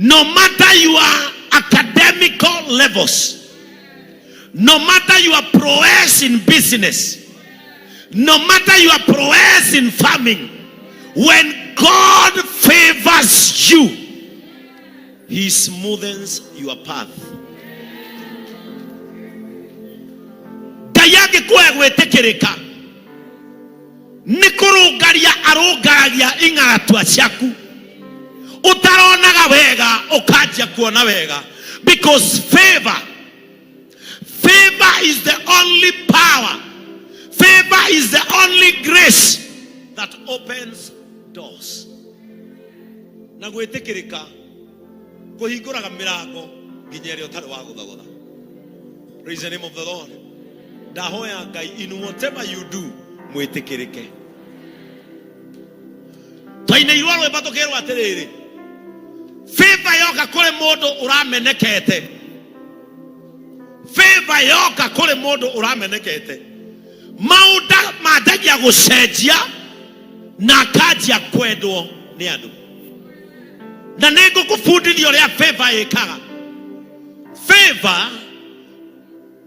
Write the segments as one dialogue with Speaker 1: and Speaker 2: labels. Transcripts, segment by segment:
Speaker 1: No matter your academical levels, no matter your prowess in business, no matter your prowess in farming, when God favors you, he smoothens your path. Ngai angĩkũhe gwĩtĩkĩrĩka nĩ kũrũngaria arũngaragia ing'aratua ciaku ũtaronaga wega ũkanjia kuona wega, because favor, favor is the only power, favor is the only grace that opens doors. Na gwĩtĩkĩrĩka kũhingũraga mĩrango nginya ĩrĩa ũtarĩ wa gũthogotha. Praise the name of the Lord. Ndahoya Ngai, in whatever you do, mwĩtĩkĩrĩke. Twainĩirwo rwĩmbo tũkĩrwo atĩrĩrĩ, favor yoka kũrĩ mũndũ ũramenekete, favor yoka kũrĩ mũndũ ũramenekete, maũndũ manjagia gũcenjia na akanjia kwendwo nĩ andũ. Na nĩ ngũkũbundithia ũrĩa favor ĩkaga. Favor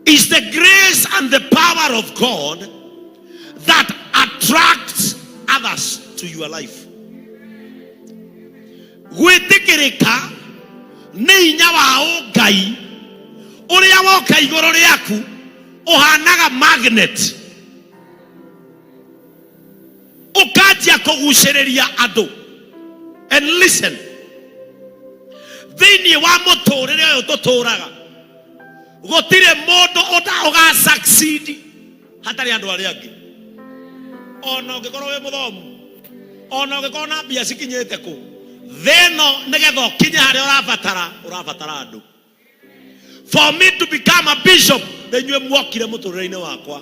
Speaker 1: is the grace and the power of God that attracts others to your life. Gwĩtĩkĩrĩka nĩ hinya wa ũngai ũrĩa woka igũrũ rĩaku ũhanaga magnet, ũkanjia kũgucĩrĩria andũ. And listen, thĩinĩ wa mũtũrĩre ũyũ tũtũraga gũtirĩ mũndũ ũga succeed hatarĩ andũ arĩa angĩ. Ona ũngĩkorwo wĩ mũthomu, ona ũngĩkorwo na mbia cikinyĩte kũ, thĩ ĩno nĩgetha ũkinye harĩa ũrabatara, ũrabatara andũ. For me to become a bishop, nĩ inyuĩ muokire mũtũrĩre-inĩ wakwa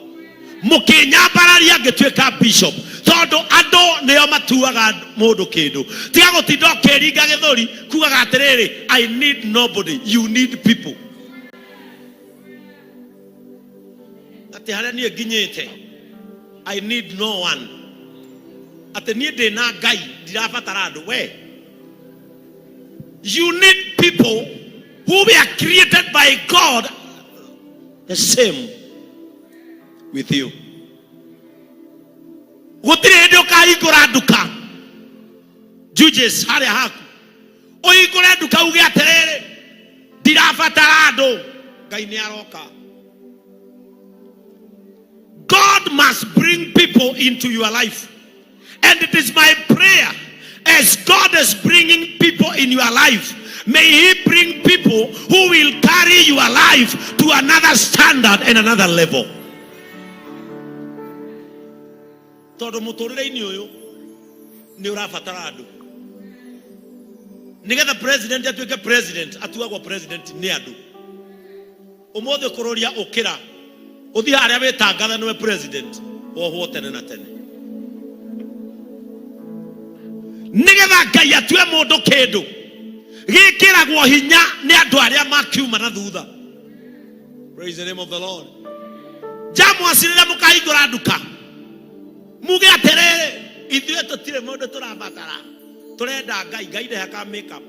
Speaker 1: mũkĩnyambararia ngĩtuĩka bishop, tondũ andũ nĩo matuaga mũndũ kĩndũ. Tiga gũtinda ũkĩringa gĩthũri kugaga atĩrĩrĩ, I need nobody. You need people. Atĩ harĩa niĩ nginyĩte, I need no one. Atĩ niĩ ndĩ na Ngai, ndirabatara andũ. We, you need people who were created by God the same with you. Gũtirĩ hĩndĩ ũkahingũra nduka Judges harĩa haku, ũhingũre nduka uge atĩrĩrĩ, ndirabatara andũ, Ngai nĩ aroka. God must bring people into your life. And it is my prayer, as God is bringing people in your life, may he bring people who will carry your life to another standard and another level. Tondũ mũtũrĩre-inĩ ũyũ nĩ ũrabatara andũ. Nĩgetha president atuĩke president, atuagwo president nĩ andũ. Ũmũthĩ kũrũria ũkĩra ũthiĩ harĩa wĩtangathe nĩwe president, wohwo tene na tene. Nĩgetha Ngai atue mũndũ kĩndũ gĩkĩragwo hinya nĩ andũ arĩa makiuma na thutha. Praise the name of the Lord. Jamwasi, rĩrĩa mũkahingũra nduka muge atĩrĩrĩ, ithuĩ tũtirĩ mũndũ tũrabatara, tũrenda Ngai. Ngai ndehakaga makeup.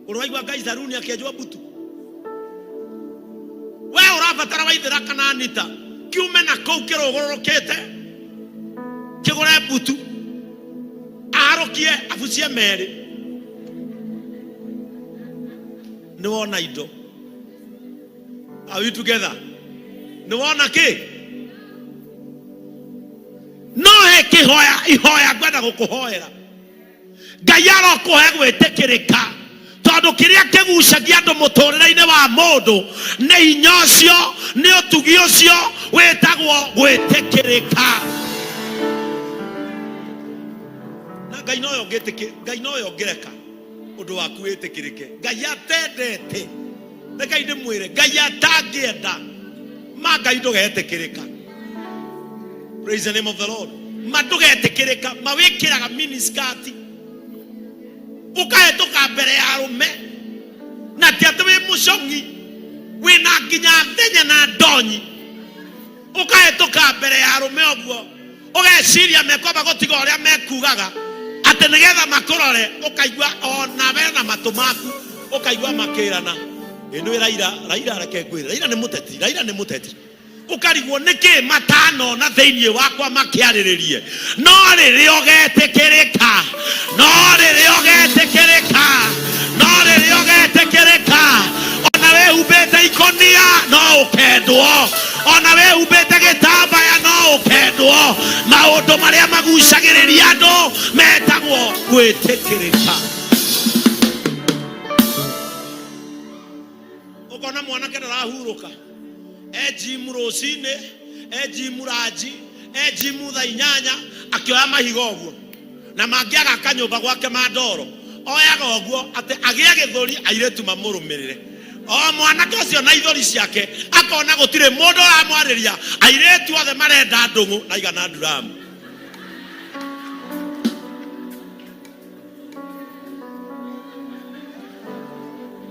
Speaker 1: Ũraigua Ngai saruni akĩenjwo mbutu? We ũrabatara Waithĩra kana Anita kiume na kũu kĩrũgũrũrũkĩte kĩgũre mbutu, aharũkie abucie merĩ. Nĩ wona indo? Are we together? Nĩ wona kĩ? No he kĩhoya ihoya ngwenda gũkũhoera. Ngai arokũhe gwĩtĩkĩrĩka, tondũ kĩrĩa kĩgucagia andũ mũtũrĩre-inĩ wa mũndũ nĩ hinya ũcio, nĩ ũtugi ũcio wĩtagwo gwĩtĩkĩrĩka. Na Ngai noyo ũngĩtĩkĩ, Ngai noyo ũngĩreka ũndũ waku wĩtĩkĩrĩke. Ngai atendete, reke ndĩmwĩre, Ngai atangĩenda ma, Ngai ndũgetĩkĩrĩka. Praise the name of the Lord. Ma ndũgetĩkĩrĩka, ma wĩkĩraga miniskirt ũkahĩtũka mbere ya arũme, na ti atĩ wĩ mũcong'i, wĩna nginya thenya na ndonyi, ũkahĩtũka mbere ya arũme ũguo, ũgeciria mekwamba gũtiga ũrĩa mekugaga atĩ Nĩgetha makũrore, ũkaigua ona we na matũ maku, ũkaigua makĩrana, ĩ nĩ Raila, Raila, reke ngwĩre, Raila nĩ mũteti, Raila nĩ mũteti. Ũkarigwo nĩkĩ matanona thĩinĩ wakwa makĩarĩrĩrie. No rĩrĩa ũgetĩkĩrĩka, no rĩrĩa ũgetĩkĩrĩka, no rĩrĩa ũgetĩkĩrĩka, ona wĩhumbĩte ikũnia no ũkendwo, ona wĩhumbĩte gĩtambaya no ũkendwo. Maũndũ marĩa magucagĩrĩria andũ metagwo gwĩtĩkĩrĩka. Ũkona mwanake ndarahurũka, e gym rũcinĩ, e gym ranji, e gym thaa 8, akĩoya mahiga ũguo, na mangĩ agaka nyũmba gwake mandoro, oyaga ũguo atĩ agĩe gĩthũri, airĩtu mamũrũmĩrĩre. O mwanake ũcio na ithũri ciake akona gũtirĩ mũndũ ũramwarĩria, airĩtu othe marenda ndũng'ũ na igana nduramu.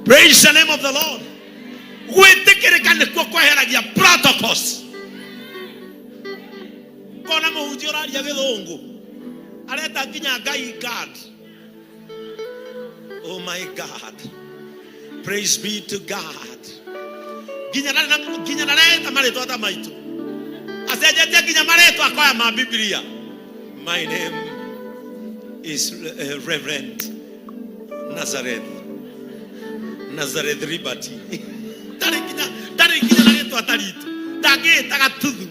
Speaker 1: Praise the name of the Lord. Gwĩtĩkĩrĩka nĩkuo kweheragia protocols. Kona mũhunjia ũraria gĩthũngũ areta nginya Ngai God. Oh my God. Praise be to God. Nginya nginya ndareta marĩtwa ta maitũ, acenjetie nginya marĩtwa akoya ma Biblia. My name is Reverend Nazareth Liberty. Ndarĩ nginya na rĩtwa ta ritũ, ndangĩĩtaga tuthu.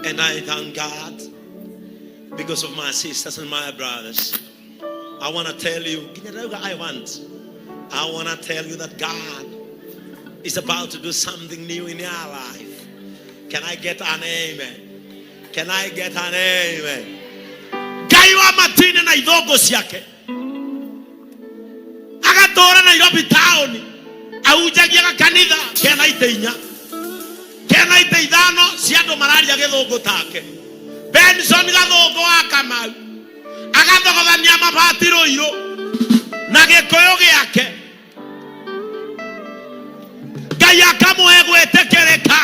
Speaker 1: And I thank God because of my sisters and my brothers. I want to tell you, nginya ndauga I want to tell you that God is about to do something new in your life. Can I get an amen? Can I get an amen? Ngai wa matu-inĩ na ithũngũ ciake agatũra Nairobi taũni, ahunjagia gakanitha kena itĩ 4, kena itĩ 5 cia andũ mararia gĩthũngũ take. Benson Gathũngũ wa Kamau agathogothania mabati rũirũ na gĩkũyũ gĩake. Ngai akamũhe gwĩtĩkĩrĩka,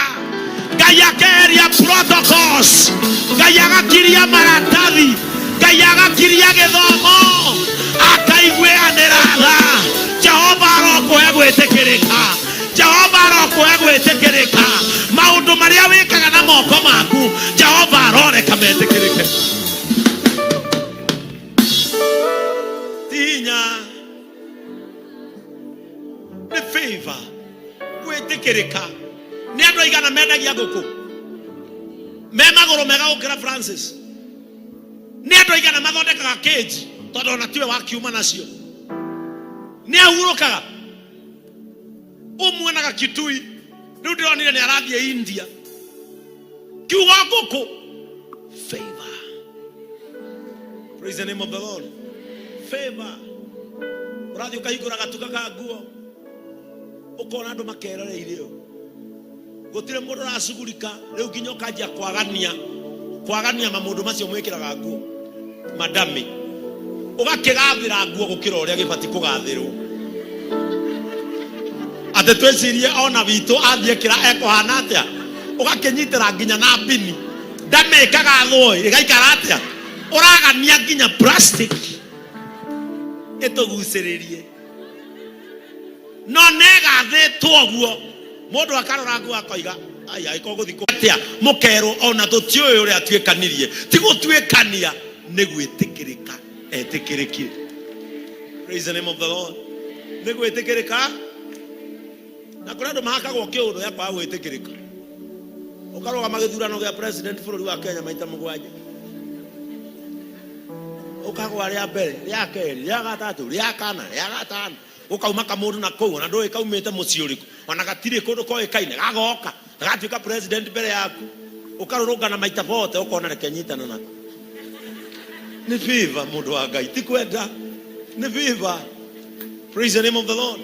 Speaker 1: Ngai akeheria protocols, Ngai agakiria maratathi, Ngai agakiria gĩthomo, akaiguĩanĩra tha. Jehova arokũhe gwĩtĩkĩrĩka, Jehova arokũhe gwĩtĩkĩrĩka. Maũndũ marĩa wĩkaga na moko maku, Jehova aroreka metĩkĩrĩke. Ti hinya, nĩ favor, gwĩtĩkĩrĩka. Nĩ andũ aigana mendagia ngũkũ me magũrũ mega gũkĩra Francis? Nĩ andũ aigana mathondekaga kĩnji tondũ ona tiwe wakiuma nacio? Nĩ ahurũkaga ũmuonaga Kitui, rĩu ndĩronire nĩ arathiĩ India. Kiugo ngũkũ, favor. Praise the name of the Lord. Favor. Ũrathiĩ ũkahingũra gatuka ka nguo, ũkona andũ makeroreire ũ, gũtirĩ mũndũ ũracugurika. Rĩu nginya ũkanjia kwagania kwagania mamũndũ macio mwĩkĩraga nguo madami, ũgakĩgathĩra nguo gũkĩra ũrĩa gĩbati kũgathĩrwo, atĩ twĩcirie ona witũ athiĩ kĩra ekũhana atĩa. Ũgakĩnyitĩra nginya na mbini, ndamĩkagathwo ĩgaikara atĩa, ũragania nginya plastic ĩtũgucĩrĩrie, no negathĩtwo ũguo mũndũ akarora nguo akoiga, ai, angĩkorwo gũthiĩ atĩa, mũkerwo ona tũtiũĩ ũrĩa atuĩkanirie. Ti gũtuĩkania, nĩ gwĩtĩkĩrĩka etĩkĩrĩkire. Praise the name of the Lord. Nĩ gwĩtĩkĩrĩka. Na kũrĩ andũ mahakagwo kĩũndũ ya kwaga gwĩtĩkĩrĩka. Ũkarũgama gĩthurano gĩa president bũrũri wa Kenya maita 7, ũkagwa rĩa mbere, rĩa kerĩ, rĩa gatatũ, rĩa kana, rĩa gatano, gũkauma kamũndũ na kũu ona ndũĩ kaumĩte mũciĩ ũrĩkũ, ona gatirĩ kũndũ koĩkaine, gagoka gagatuĩka president mbere yaku, ũkarũrũngana maita bote, ũkona reke nyitana nako. Nĩ favor, mũndũ wa Ngai, ti kwenda, nĩ favor. Praise the name of the Lord.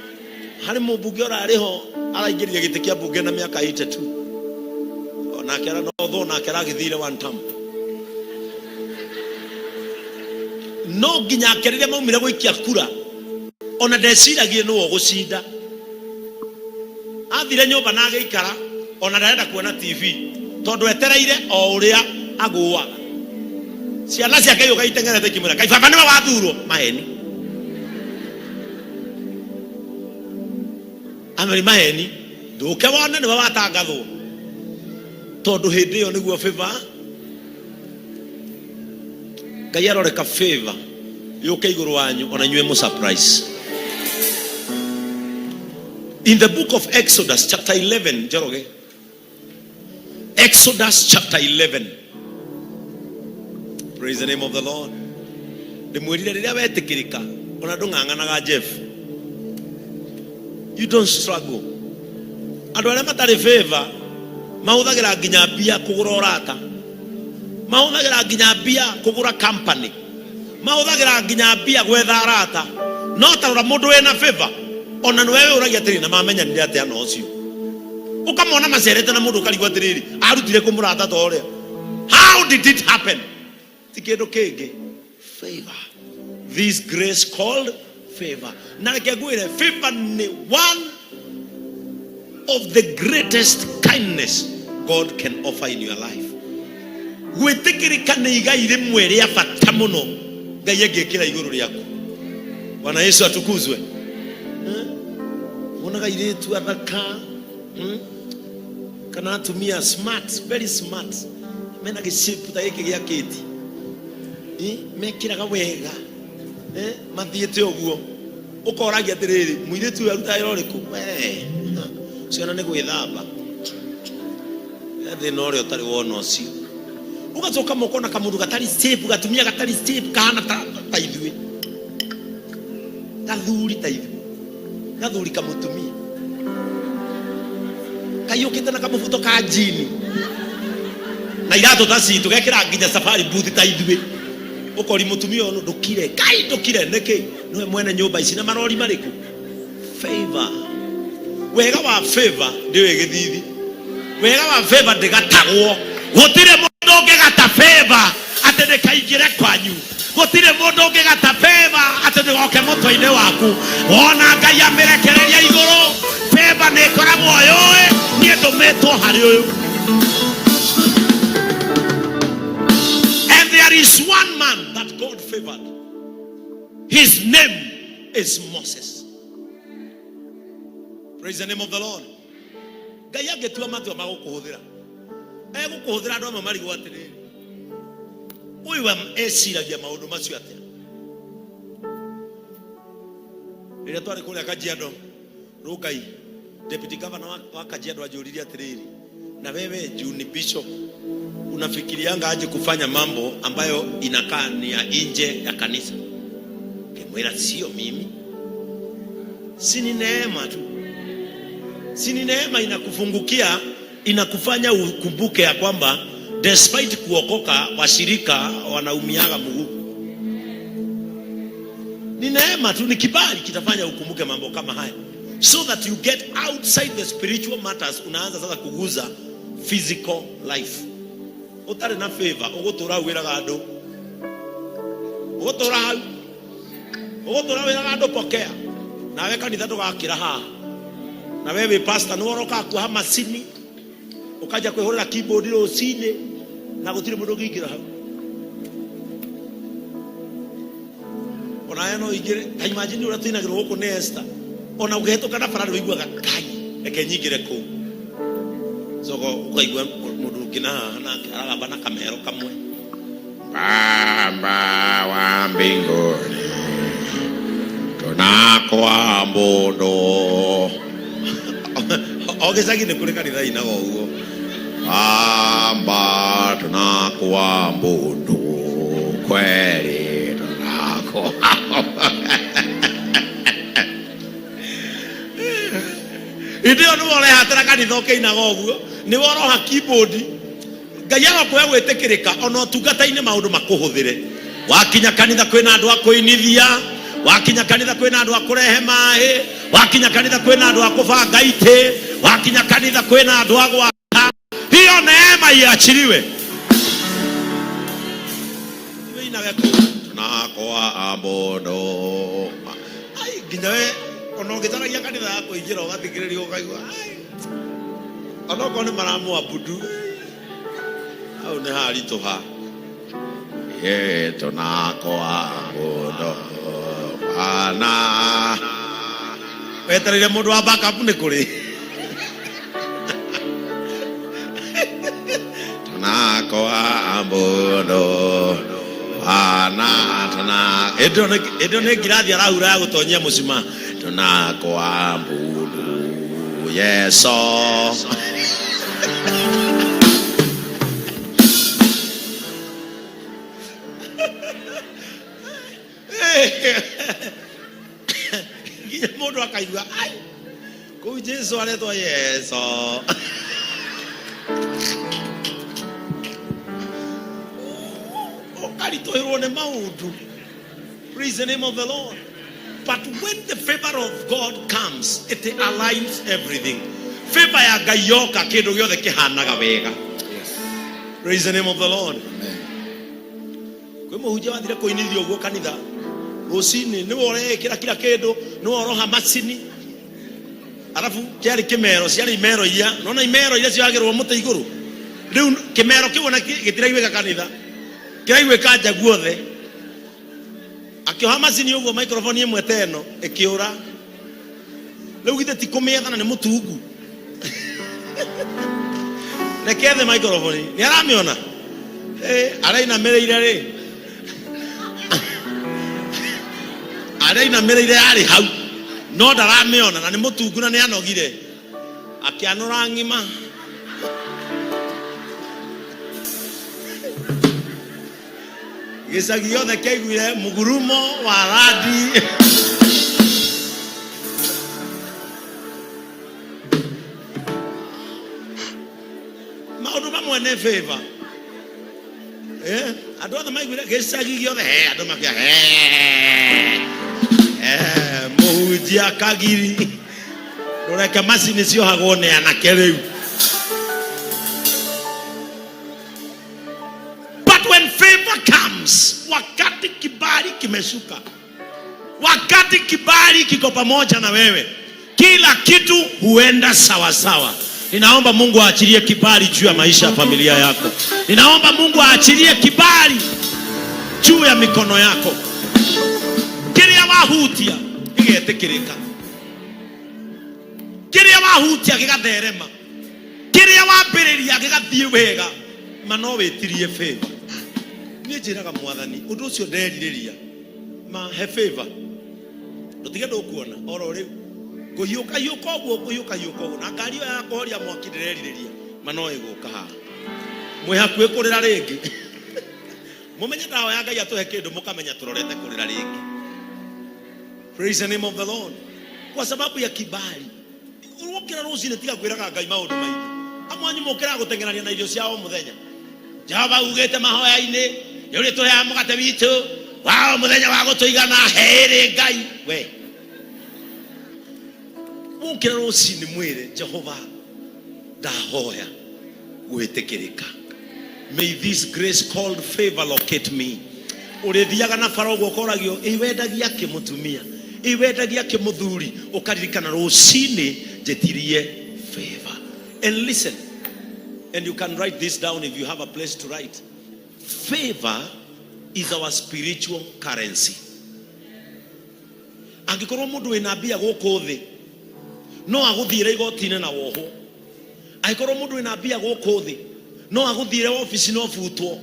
Speaker 1: Harĩ mũmbunge ũrarĩ ho, araingĩrire gĩtĩ kĩa mbunge na mĩaka 82, onake no nake aragĩthire one term. No nginya ake rĩrĩa maumire gũikia kura, ona ndeciragie nĩwe ũgũcinda. Athire nyũmba na agĩikara, ona ndarenda kuona TV tondũ etereire o ũrĩa. Agũaga. Ciana ciake yũka iteng'erete ikĩmwĩra, "Kai baba nĩwe wathurwo?" Maheni. Ameri maheni. Ndũke wone nĩwe watangathwo. Tondũ hĩndĩ ĩyo nĩguo favor Ngai aroreka favor yũke igũrũ wanyu ona inyuĩ mũ surprise. In the book of Exodus chapter 11, Njoroge. Exodus chapter 11. Praise the name of the Lord. Ndĩmwĩrire rĩrĩa wetĩkĩrĩka ona ndũng'ang'anaga Jeff. You don't struggle. Andũ arĩa matarĩ favor mahũthagĩra nginya mbia kũgũra ũrata. Mahũthagĩra nginya mbia kũgũra company. Mahũthagĩra nginya mbia gwetha arata. No ta rora mũndũ wĩna favor ona nĩwe wĩũragia atĩrĩ na mamenyanire atĩa na ũcio. Ũkamona macerete na mũndũ ũkarigwo atĩrĩrĩ arutire kũ mũrata ta ũrĩa. How did it happen? Ti kĩndũ kĩngĩ. Favor. This grace called favor. Na reke ngwĩre favor nĩ one of the greatest kindness God can offer in your life. Gwĩtĩkĩrĩka nĩ igai rĩmwe rĩa bata mũno Ngai angĩkĩra igũrũ rĩaku. Bwana Yesu atukuzwe. Eh? Wonaga airĩtu athaka, Kana atumia smart, very smart, mena gĩcape ta gĩkĩ gĩa kĩti, mekĩraga wega, mathiĩte ũguo ũkoragia atĩrĩrĩ, mũirĩtu ũyũ arutaga wĩra ũrĩkũ? We, ciana nĩ gwĩthamba. He thĩna ũrĩa ũtarĩ wona ũcio. Ũgacoka mũkona kamũndũ gatarĩ safe, gatumia gatarĩ safe, kahana ta ithuĩ, gathuri ta ithuĩ, gathuri kamũtumia kaiyũkĩte na kamũbuto ka njini na iratũ ta citũ, gekĩra nginya safari boot ta ithuĩ. Ũkori mũtumia ũyũ ndũkire, kai ndũkire nĩkĩ? Nĩwe mwene nyũmba ici na marori marĩkũ? Favor. Wega wa favor ndĩũĩ gĩthithi. Wega wa favor ndĩgatagwo. Gũtirĩ mũndũ ũngĩgata favor atĩ ndĩkaingĩre kwanyu. Gũtirĩ mũndũ ũngĩgata favor atĩ ndĩgoke mũtwe-inĩ waku. Wona Ngai amĩrekereria igũrũ, favor nĩ ĩkoragwo yũĩ niĩ ndũmĩtwo harĩ ũyũ. And there is one man that God favored. His name is Moses. Praise the name of the Lord. Ngai angĩtua matua ma gũkũhũthĩra, egũkũhũthĩra andũ amwe marigwo atĩrĩrĩ, ũyũ eciragia maũndũ macio atĩa? Rĩrĩa twarĩ kũrĩa Kajiado, Rũngai, deputy governor wa Kajiado anjũririe atĩrĩrĩ, na wewe juu ni bishop unafikirianga aje kufanya mambo ambayo inakaa ni ya nje ya kanisa? Ngĩmwĩra sio mimi, si ni neema tu, si ni neema inakufungukia, inakufanya ukumbuke ya kwamba despite kuokoka washirika wanaumiaga mguu. Ni neema tu, ni kibali kitafanya ukumbuke mambo kama haya, so that you get outside the spiritual matters, unaanza sasa kuguza physical life. Utari na favor ugutura wiraga andu, ugutura hau, ugutura wiraga andu pokea, nawe kanitha ndugakira haha, na we wi pastor ni woroka kuoha macini ukaja kwihurira keyboard rucini na gutiri mundu ũngĩingĩra hau. Ona no ingĩre ta imagine ũrĩa tũinagĩrwo gũkũ nĩ Esther, ona ũkĩhĩtũka na bara nĩũiguaga Ngai reke nyingĩre kũu, coka ũkaigua mũndũ ũngĩ na haha nake aragamba na kamero kamwe, Baba wa mbinguni tunakuabudu. O gĩcagi nĩ kũrĩ kanitha inaga ũguo, Baba tunakuabudu kweli tunakuabudu. Hĩndĩ ĩyo nĩwe ũrehatĩra kanitha ũkĩinaga ũguo, nĩwe ũroha keyboard. Ngai arokũhe gwĩtĩkĩrĩka ona ũtungata-inĩ maũndũ makũhũthĩre. Wakinya kanitha kwĩna andũ a kũinithia, wakinya kanitha kwĩna andũ a kũrehe maĩ, wakinya kanitha kwĩna andũ a kũbanga itĩ, wakinya kanitha kwĩna andũ a gwaka. Hiyo neema iachiliwe. Wĩinage kũu tunakuabudu. Ai, nginya we ona ũngĩcaragia kanitha ya kũingĩra ũgathikĩrĩria ũkaigua ai, onokorwo nĩ maramũabudu. Hau nĩ haritũha. Tunakwa mũndũ ana wetereire mũndũ wa backup nĩ kũrĩ tunakwa mũndũ ana tuna ĩndĩ ĩyo nĩ ngirathi arahura ya gũtonyia mũcuma tunakwa mũndũ yeso. Nginya mũndũ akaigua ai kũu Jesu aretwo Yeso. Ũkaritũhĩrwo nĩ maũndũ. Praise the name of the Lord. But when the favor of God comes, it aligns everything. Favor ya Ngai yoka kĩndũ gĩothe kĩhanaga wega. Praise the name of the Lord. Kwĩ mũhunjia wathire kũinithio ũguo kanitha rũcinĩ, nĩwe ũreĩkĩra kila kĩndũ, nĩwe ũroha macini, arabu kĩarĩ kĩmero, ciarĩ imero iria nona imero iria ciohagĩrwo mũtĩ igũrũ. Rĩu kĩmero kĩu ona gĩtiraiguĩka kanitha, kĩraiguĩka nja guothe. Akĩoha macini ũguo, microphone ĩmwe ta ĩno ĩkĩũra. Rĩu githĩ ti kũmĩetha na nĩ mũtungu? Reke ethe microphone, nĩ aramĩona. Eh, arainamĩrĩire rĩ, arainamĩrĩire yarĩ hau no ndaramĩona na nĩ mũtungu na nĩ anogire, akĩanũra ng'ima. Gĩcagi gĩothe kĩaiguire mũgurumo wa radi. Maũndũ mamwe nĩ favor. Eh, andũ othe maiguire gĩcagi gĩothe he andũ makia he eh, mũhunjia kagiri ndũreke macini ciohagwo nĩ anake rĩu. But when favor comes, wakati kibali kimeshuka, wakati kibali kiko pamoja na wewe, kila kitu huenda sawa sawa. Ninaomba Mungu aachilie kibali juu ya maisha ya familia yako. Ninaomba Mungu aachilie kibali juu ya mikono yako. Kĩrĩa wahutia gĩgetĩkĩrĩka, kĩrĩa wahutia gĩgatherema, kĩrĩa wambĩrĩria gĩgathiĩ wega. Ma no wĩtirie favor. Niĩ njĩraga Mwathani ũndũ ũcio nderirĩria, ma he favor, ndũtige ndũkuona oro rĩu ngũhiũka hiũka ũguo, ngũhiũka hiũka ũguo na ngari ĩyo ya kũhoria mwaki ndĩrerirĩria, ma no ĩgũka haha. Mwĩ hakuhĩ kũrĩra rĩngĩ. Mũmenye ndahoya Ngai atũhe kĩndũ, mũkamenya tũrorete kũrĩra rĩngĩ. Praise the name of the Lord. Kwa sababu ya kibali. Wokĩra rũcinĩ tiga kwĩraga Ngai maũndũ maingĩ. Amwe anyu mũkĩraga gũteng'erania na irio cia o mũthenya. Jehova ugĩte mahoya-inĩ, nĩ ũrĩtũheaga mũgate witũ wa o mũthenya wa gũtũigana, heĩrĩ Ngai. We wokĩra rũcinĩ mwĩre Jehova, ndahoya gwĩtĩkĩrĩka. May this grace called favor locate me. Ũrĩthiaga na bara ũguo ũkoragio, ĩ wendagia kĩ mũtumia, ĩ wendagia kĩ mũthuri, ũkaririkana rũcinĩ njĩtirie favor. And listen, and you can write this down if you have a place to write. Favor is our spiritual currency. Angĩkorwo mũndũ wĩna mbia gũkũ thĩ no agũthiĩre igoti-inĩ na wohwo, angĩkorwo mũndũ wĩna mbia gũkũ thĩ no agũthiĩre obici na ũbutwo,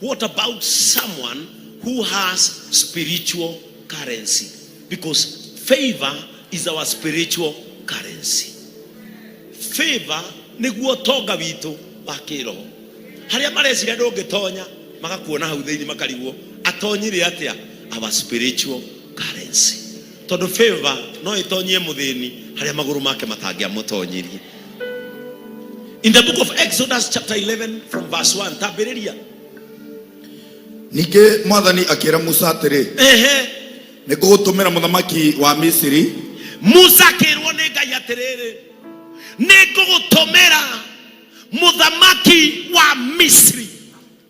Speaker 1: what about someone who has spiritual currency? Because favor is our spiritual currency. Favor nĩguo ũtonga witũ wa kĩroho. Harĩa mareciria ndũngĩtonya, magakuona hau thĩinĩ makarigwo atonyire atĩa. Our spiritual currency. Tondũ favor no ĩtonyie mũthĩni harĩa magũrũ make matangĩamũtonyirie. In the book of Exodus chapter 11 from verse 1, tambĩrĩria.
Speaker 2: Ningĩ Mwathani akĩĩra Musa atĩrĩ,
Speaker 1: Ehe.
Speaker 2: Nĩ ngũgũtũmĩra mũthamaki wa Misiri.
Speaker 1: Musa akĩrwo nĩ Ngai atĩrĩrĩ, nĩ ngũgũtũmĩra mũthamaki wa Misiri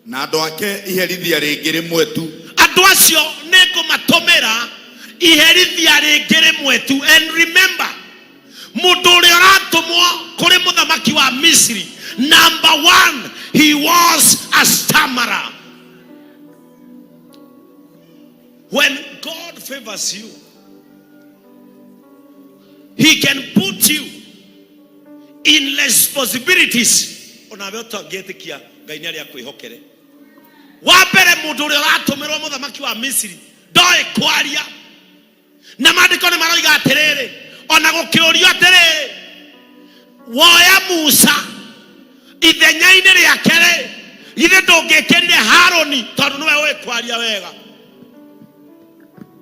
Speaker 2: na andũ ake iherithia rĩngĩ rĩmwe tu.
Speaker 1: Andũ acio nĩ ngũmatũmĩra iherithia rĩngĩ rĩmwe tu. And remember, mũndũ ũrĩa ũratũmwo kũrĩ mũthamaki wa Misiri, number one, He was a stammerer. When God favors you, he can put you in responsibilities onawe ũtangĩtĩkia Ngai nĩ arĩa akwĩhokere. Wa mbere, mũndũ ũrĩa ũratũmĩrwo mũthamaki wa Misiri ndoĩ kwaria, na maandĩko nĩ maroiga atĩrĩrĩ, ona gũkĩũrio atĩrĩrĩ, woya Musa ithenya-inĩ rĩake rĩ, githĩ ndũngĩkĩrire Harũni tondũ nĩwe ũĩ kwaria wega?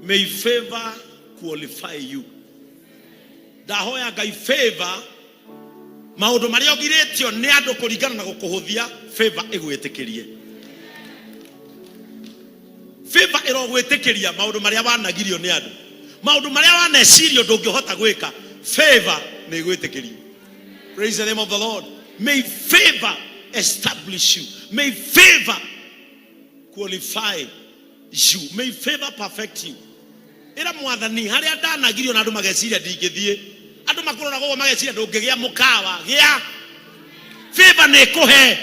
Speaker 1: May favor qualify you. Ndahoya Ngai favor, maũndũ marĩa ũgirĩtio nĩ andũ kũringana na gũkũhũthia, favor ĩgwĩtĩkĩrie. Favor ĩrogwĩtĩkĩria maũndũ marĩa wanagirio nĩ andũ, maũndũ marĩa wanecirio ndũngĩhota gwĩka, favor nĩ ĩgwĩtĩkĩrie. Praise the name of the Lord. May favor establish you. May favor qualify you. May favor perfect you. Ĩra Mwathani, harĩa ndanagirio na andũ mageciria ndingĩthiĩ, andũ makũrora ũguo mageciria ndũngĩgĩa mũkawa, gĩa favor nĩ ĩkũhe.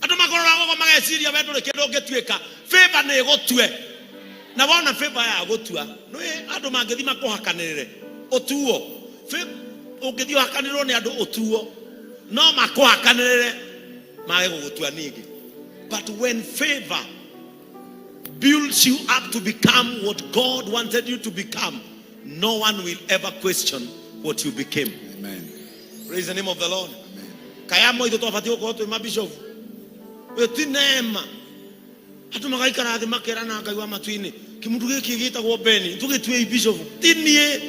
Speaker 1: Andũ makũrora ũguo mageciria we ndũrĩ kĩndũ ũngĩtuĩka, favor nĩ ĩgũtue. Na wona favor ya gũtua, nĩ andũ mangĩthiĩ makũhakanĩrĩre ũtuo. Ũngĩthiĩ ũhakanĩrĩrwo nĩ andũ ũtuo, no makũhakanĩrĩre mage gũgũtua ningĩ. But when favor builds you up to become what God wanted you to become, no one will ever question what you became.
Speaker 2: Amen.
Speaker 1: Praise the name of the Lord.
Speaker 2: Amen.
Speaker 1: Kaya mo ithu twabatiĩ gũkorwo twĩ mabishofu, ĩti neema andũ magaikara thĩ makerana Ngai wa matu-inĩ, kĩmũndũ gĩkĩ gĩtagwo Beni tũgĩtue bishofu. Ti niĩ,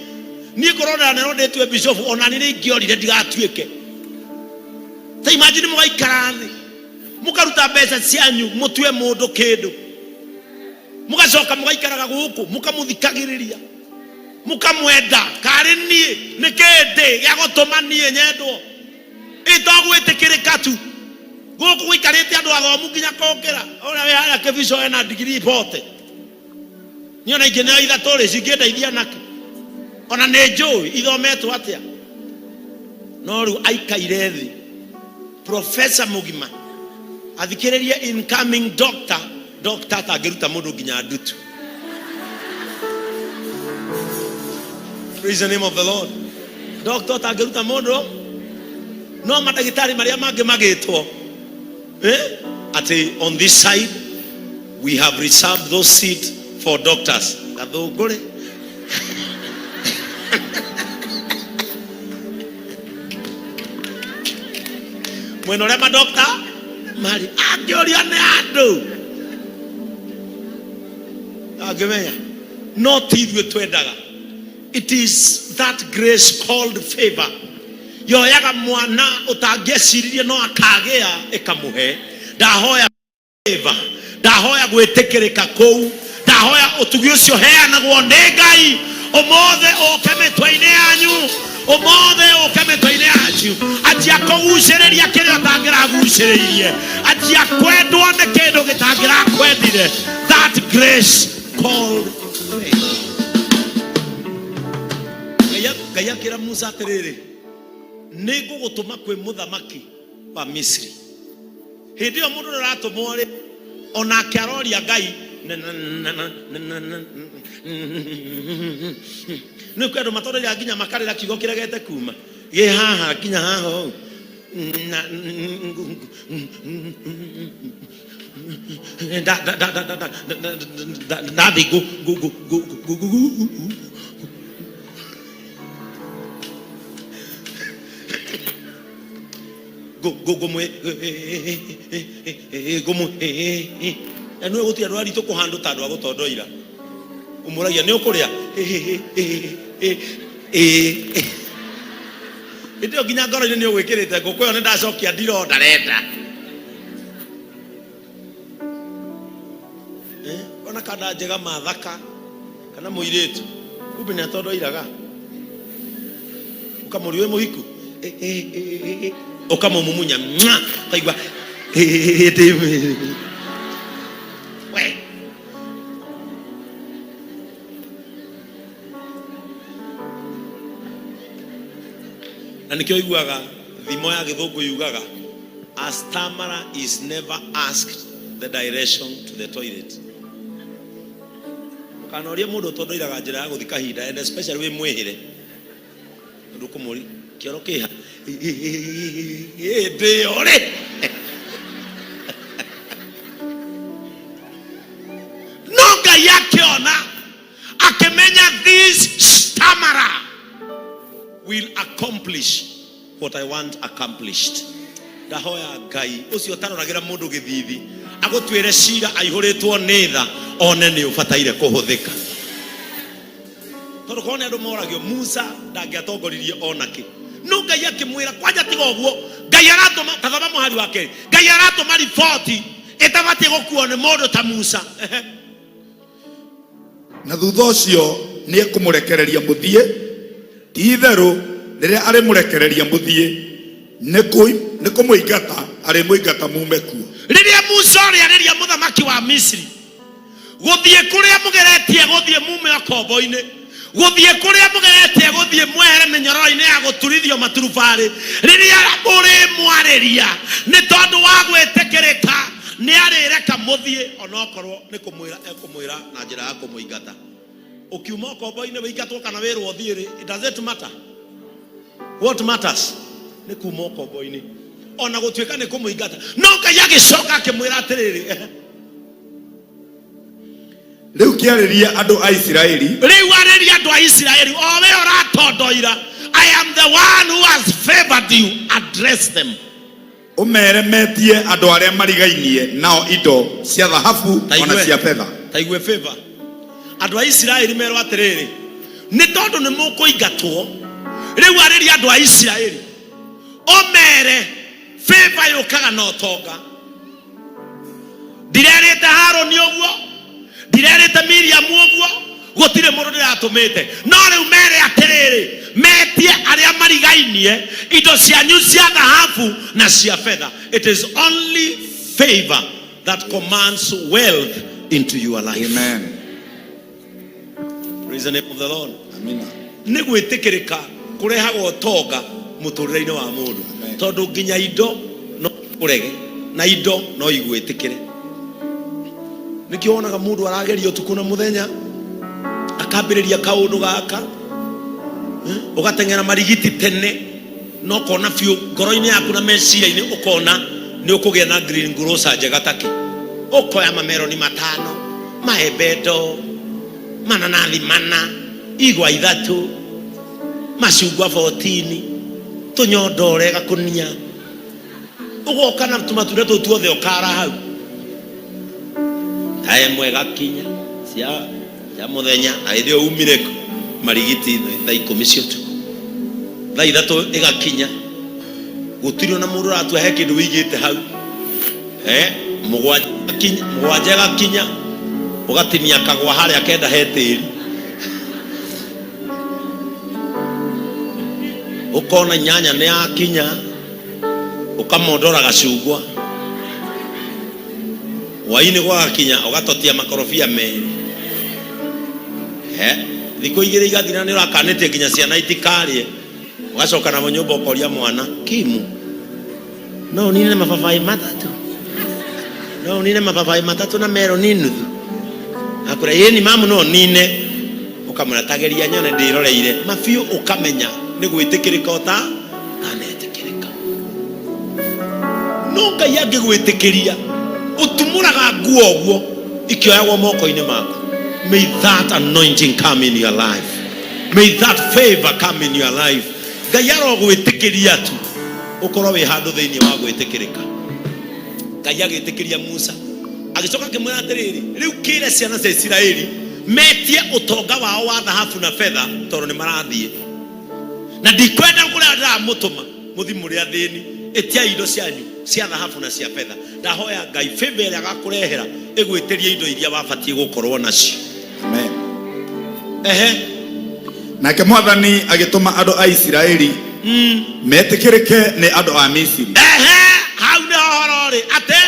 Speaker 1: niĩ korwo ndanerwo ndĩtue bishofu, ona niĩ nĩ ingĩorire ndigatuĩke. Ta imagine mũgaikara thĩ mũkaruta mbeca cianyu mũtue mũndũ kĩndũ, mũgacoka mũgaikaraga gũkũ mũkamũthikagĩrĩria mũkamwenda. Karĩ niĩ nĩ kĩndĩ gĩa gũtũma niĩ nyendwo ĩtogwĩtĩkĩrĩka tu gũkũ gũikarĩte andũ athomu nginya kũngĩra ũrĩa wĩ harĩa kĩbico ena ndigiri bote. Niĩ ona ingĩ nĩo ithatũ rĩ, cingĩndeithia nakĩ? Ona nĩ njũĩ ithometwo atĩa. No rĩu aikaire thĩ professor mũgima athikĩrĩrie incoming doctor, doctor atangĩruta mũndũ nginya ndutu. Praise the name of the Lord. Doctor atangĩruta mũndũ, no mandagĩtarĩ marĩa mangĩ magĩtwo, eh? Atĩ on this side we have reserved those seats for doctors. Gathũngũrĩ mwena ũrĩa madokta marĩ angĩũrio nĩ andũ angĩmenya, no ti ithuĩ twendaga. It is that grace called favor yoyaga mwana ũtangĩeciririe no akagĩa ĩkamũhe. Ndahoya favor, ndahoya gwĩtĩkĩrĩka kũu, ndahoya ũtugi ũcio heanagwo nĩ Ngai ũmũthĩ ũke mĩtwe-inĩ yanyu, ũmũthĩ ũke mĩtwe-inĩ yanyu. Anjia kũgucĩrĩria kĩrĩa ũtangĩragucĩrĩirie, anjia kwendwo nĩ kĩndũ gĩtangĩrakwendire. That grace called favor. Ngai akĩra Musa atĩrĩrĩ, nĩ ngũgũtũma kwĩ mũthamaki wa Misiri. Hĩndĩ ĩyo mũndũ ũrĩa ũratũmwo rĩ, onake aroria Ngai, nĩ kwĩ andũ matondagia nginya makarĩra kiugo kĩregete kuma gĩ haha nginya haha ũũ. Ndathi ngũmwe na nĩ gũtirĩ andũ aritũ kũhandũ ta andũ a gũtondoira. Ũmũragia nĩ ũkũrĩa hĩndĩ ĩyo nginya ngoro-inĩ nĩ ũgwĩkĩrĩte ngũkũ ĩyo, nĩ ndacokia ndiro ndarenda. Ona kanda njega mathaka kana mũirĩtu kumbe nĩ atondoiraga, ũkamũria wĩ mũhiku, ũkamũmumunya mwa, ũkaigua we. Na nĩkĩo iguaga thimo ya gĩthũngũ yugaga. A stammerer is never asked the direction to the toilet. Ndũkanorie mũndũ ũtondoiraga njĩra ya gũthiĩ kahinda and especially wĩ mwĩhĩre. Ũndũ kũmũri kĩoro kĩha hĩndĩ ĩyo rĩ. No Ngai akĩona akĩmenya this stammerer will accomplish what I want accomplished. Ndahoya Ngai ũcio ũtaroragĩra mũndũ gĩthithi agũtuĩre cira aihũrĩtwo nĩ tha one nĩ ũbataire kũhũthĩka. Tondũ korwo nĩ andũ moragio Musa ndangĩatongoririe onakĩ. No Ngai akĩmwĩra kwanja tiga ũguo Ngai aratũma ta thoma mũhari wa kerĩ Ngai aratũma riboti ĩtabatiĩ gũkuo nĩ mũndũ ta Musa. Ehe.
Speaker 2: Na thutha ũcio nĩ ekũmũrekereria mũthiĩ. Ti itherũ, rĩrĩa arĩmũrekereria mũthiĩ, nĩ kũmũingata arĩmũingata muume kuo.
Speaker 1: Rĩrĩa Musa ũrĩarĩria mũthamaki wa Misiri, gũthiĩ kũrĩa mũgeretie gũthiĩ mume ũkombo-inĩ, gũthiĩ kũrĩa mũgeretie gũthiĩ mwehere mĩnyororo-inĩ ya gũturithio maturubarĩ, rĩrĩa ũrĩmwarĩria nĩ tondũ wa gwĩtĩkĩrĩka, nĩ arĩreka mũthiĩ onokorwo nĩ kũmwĩra ekũmwĩra na njĩra ya kũmũingata. Ũkiuma ũkombo-inĩ wĩingatwo kana wĩrwo ũthiĩ rĩ, it doesn't matter. What matters nĩ kuma ũkombo-inĩ ona gũtuĩka nĩ kũmũingata. No Ngai agĩcoka akĩmwĩra atĩrĩrĩ, ehe.
Speaker 2: Rĩu kĩarĩrie andũ a Isiraeli.
Speaker 1: Rĩu arĩria andũ a Isiraeli, o we ũratondoira, I am the one who has favored you, address them.
Speaker 2: Ũmeere metie andũ arĩa marigainie nao indo cia thahabu o na cia betha.
Speaker 1: Ta igue favor. Andũ a Isiraeli merwo atĩrĩrĩ, nĩ tondũ nĩ mũkũingatwo, rĩu arĩria andũ a Isiraeli, ũmeere favor yũkaga na ũtonga. Ndirerĩte Harũni ũguo, ndirerĩte Miriamu ũguo, gũtirĩ mũndũ ndĩratũmĩte. No rĩu mere atĩrĩrĩ, metie arĩa marigainie indo cianyu cia thahabu na cia betha. It is only favor that commands wealth into your life.
Speaker 2: Amen.
Speaker 1: Praise the name of the Lord.
Speaker 2: Amina.
Speaker 1: Nĩ gwĩtĩkĩrĩka kũrehaga ũtonga mũtũrĩre-inĩ wa mũndũ.
Speaker 2: Amen.
Speaker 1: Tondũ nginya indo no ũrege na indo no igwĩtĩkĩre. Nĩkĩo wonaga mũndũ arageria ũtukũ na mũthenya akambĩrĩria kaũndũ gaka, ũgateng'era marigiti tene na ũkona biũ ngoro-inĩ yaku na meciria-inĩ ũkona nĩ ũkũgĩa na green grocer njega take. Ũkoya mameroni matano, maembe ndoo, mananathi mana, igwa ithatũ, macungwa 14, tũnyondore gakũnia, ũgoka na tũmatunda tũu tuothe ũkara hau. Thaa ĩmwe ĩgakinya cia cia mũthenya, na hĩndĩ ĩyo umire kũ? Marigiti thaa ikũmi cia ũtukũ. Thaa ithatũ ĩgakinya, gũtirĩ ona mũndũ ũratua he kĩndũ wĩigĩte hau. Mũgwanja ĩgakinya, mũgwanja ĩgakinya, ũgatinia kagwa harĩa kenda he tĩri. Ũkona inyanya nĩ yakinya, ũkamondora gacungwa. Hwainĩ gwagakinya ũgatotia makorobia merĩ. Thikũ igĩrĩ igathira nĩ ũrakanĩtie nginya ciana itikarĩe. Ũgacoka namo nyũmba ũkoria mwana, Kimu, no ũnine mababaĩ matatũ? No ũnine mababaĩ matatũ na meroni nuthu? Akwĩra, ĩni mamu no nine. Ũkamwĩra ta geria nyone ndĩroreire. Mabiũ ũkamenya nĩ gwĩtĩkĩrĩka ũta tanetĩkĩrĩka. No Ngai angĩgwĩtĩkĩria, ũtumũraga nguo ũguo ikĩoyagwo moko-inĩ maku. May that anointing come in your life. May that favor come in your life. Ngai arogwĩtĩkĩria tu ũkorwo wĩ handũ thĩinĩ wa gwĩtĩkĩrĩka. Ngai agĩtĩkĩria Musa, agĩcoka akĩmwĩra atĩrĩrĩ, rĩu kĩre ciana cia Isiraeli metie ũtonga wao wa thahabu na betha tondũ nĩ marathiĩ, na ndikwenda kũrĩa ndĩramũtũma mũthi mũrĩ athĩni. Ĩtiai indo cianyu cia thahabu na cia betha. Ndahoya Ngai favor ĩrĩa agakũrehera ĩgwĩtĩrie indo iria wabatiĩ gũkorwo nacio.
Speaker 2: Amen.
Speaker 1: Ehe.
Speaker 2: Nake Mwathani agĩtũma andũ a Isiraeli metĩkĩrĩke nĩ andũ a Misiri.
Speaker 1: Ehe, hau nĩho ũhoro ũrĩ atĩ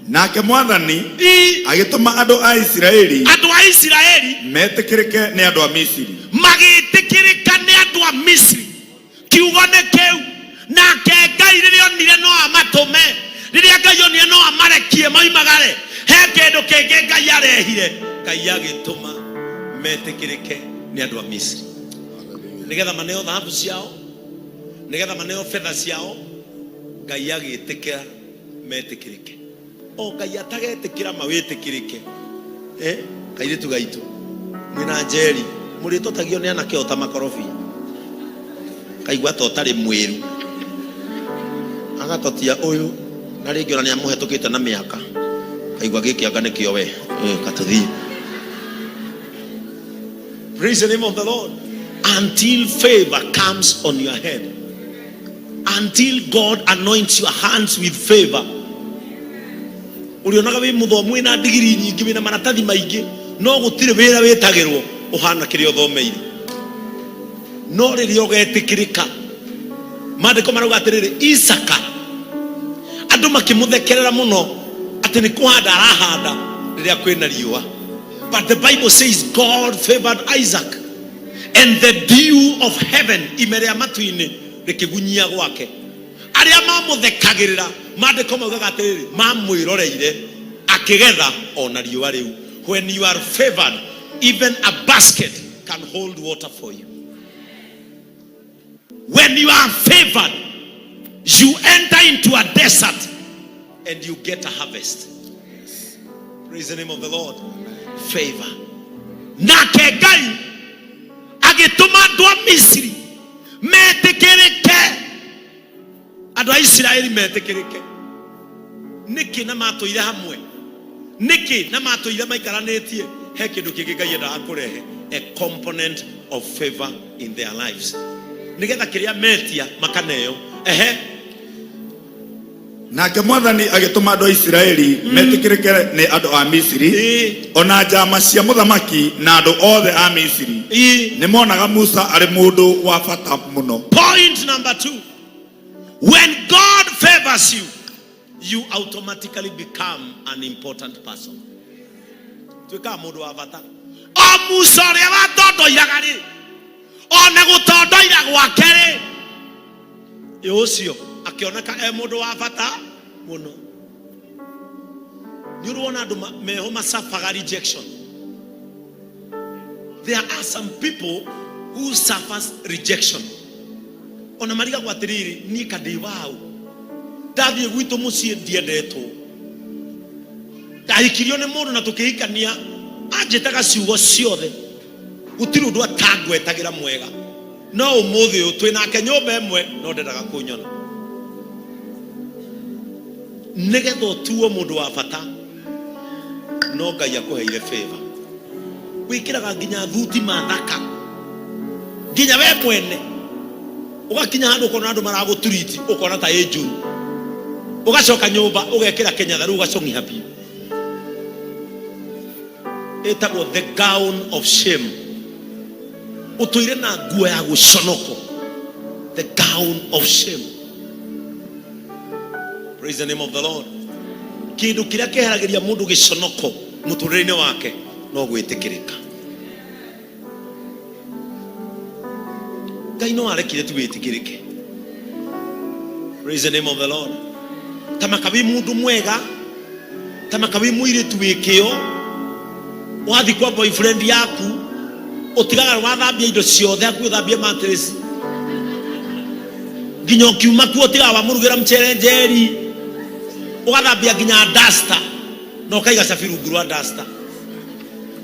Speaker 2: Nake Mwathani
Speaker 1: i
Speaker 2: agĩtũma andũ a Isiraeli
Speaker 1: andũ a Isiraeli
Speaker 2: metĩkĩrĩke nĩ andũ a Misiri.
Speaker 1: magĩtĩkĩrĩka nĩ andũ a Misiri. Kiugo nĩ kĩu, Nake Ngai rĩrĩa onire no amatũme, rĩrĩa Ngai onire no amarekie moimagare, he kĩndũ kĩngĩ Ngai arehire. Ngai agĩtũma metĩkĩrĩke nĩ andũ a Misiri, nĩgetha maneo thahabu ciao, nĩgetha maneo betha ciao. Ngai agĩtĩkĩra metĩkĩrĩke. O Ngai atagetĩkĩra mawĩtĩkĩrĩke. Eh, kairĩtu gaitũ mwĩna njeri mũrĩtotagio nĩ anake o ta makorobia. Kaigua ta ũtarĩ mwĩru, agatotia ũyũ na rĩngĩ ona nĩ amũhetũkĩte na mĩaka. Kaigua gĩkĩ anga nĩkĩo we. Eh, katũthiĩ. Praise the name of the Lord. Until favor comes on your head, until God anoints your hands with favor. Ũrĩonaga wĩ mũthomu, wĩna ndigiri nyingĩ, wĩna maratathi maingĩ, no gũtirĩ wĩra wĩtagĩrwo ũhana kĩrĩa ũthomeire. No rĩrĩa ũgetĩkĩrĩka, maandĩko marauga atĩrĩrĩ, Isaka andũ makĩmũthekerera mũno atĩ nĩ kũhanda arahanda rĩrĩa kwĩna riũa. But the Bible says God favored Isaac and the dew of heaven, ime rĩa matu-inĩ rĩkĩgunyia gwake. Arĩa mamũthekagĩrĩra, maandĩko maugaga atĩrĩrĩ, mamwĩroreire akĩgetha ona riũa rĩu. When you are favored, even a basket can hold water for you. When you are favored, you enter into a desert and you get a harvest. Praise the name of the Lord. Favor. Nake Ngai agĩtũma andũ a Misiri metĩkĩrĩke, andũ a Isiraeli metĩkĩrĩke. Nĩkĩ na matũire hamwe? Nĩkĩ na matũire maikaranĩtie? He kĩndũ kĩngĩ Ngai endaga kũrehe, a component of favor in their lives, nĩgetha kĩrĩa metia makaneo. Ehe.
Speaker 2: Nake Mwathani agĩtũma andũ a Isiraeli metĩkĩrĩke nĩ andũ a Misiri, ona njama cia mũthamaki na andũ othe a Misiri nĩ monaga Musa arĩ mũndũ wa bata mũno.
Speaker 1: Point number 2. When God favors you, you automatically become an important person. Tuĩkaga mũndũ wa bata. O Musa ũrĩa watondoiraga rĩ, ona gũtondoira gwake rĩ, ĩ ũcio akĩoneka e mũndũ wa bata mũno. Nĩ ũrĩ wona andũ meho macabaga rejection. There are some people who suffers rejection. Ona marigagwo atĩrĩrĩ, niĩ ka ndĩ waũ? Ndathiĩ gwitũ mũciĩ ndiendetwo. Ndahikirio nĩ mũndũ na tũkĩhikania, anjĩtaga ciugo ciothe, gũtirĩ ũndũ atangwetagĩra mwega. No ũmũthĩ ũyũ twĩ nake nyũmba ĩmwe, no ndendaga kũnyona. Nĩgetha ũtuo mũndũ wa bata, no Ngai akũheire favor. Wĩkĩraga nginya thuti mathaka, nginya we mwene ũgakinya handũ ũkona andũ maragũturiti, ũkona ta ĩ njũru. Ũgacoka nyũmba ũgekĩra kĩnyatha, rĩu ũgacong'iha biũ. Ĩtagwo the gown of shame. Ũtũire na nguo ya gũconoko, the gown of shame. Praise the name of the Lord. Kĩndũ kĩrĩa kĩeheragĩria mũndũ gĩconoko mũtũrĩre-inĩ wake no gwĩtĩkĩrĩka. Ngai no arekire tu wĩtĩkĩrĩke. Praise the name of the Lord. Ta maka wĩ mũndũ mwega, ta maka wĩ mũirĩtu wĩ kĩo, wathiĩ kwa boyfriend yaku ũtigaga wathambia indo ciothe, hakuhĩ ũthambie mattress, nginya ũkiuma kuo ũtigaga wamũrugĩra mchere njeri, ũgathambia nginya duster na ũkaiga cabi rungu rwa duster,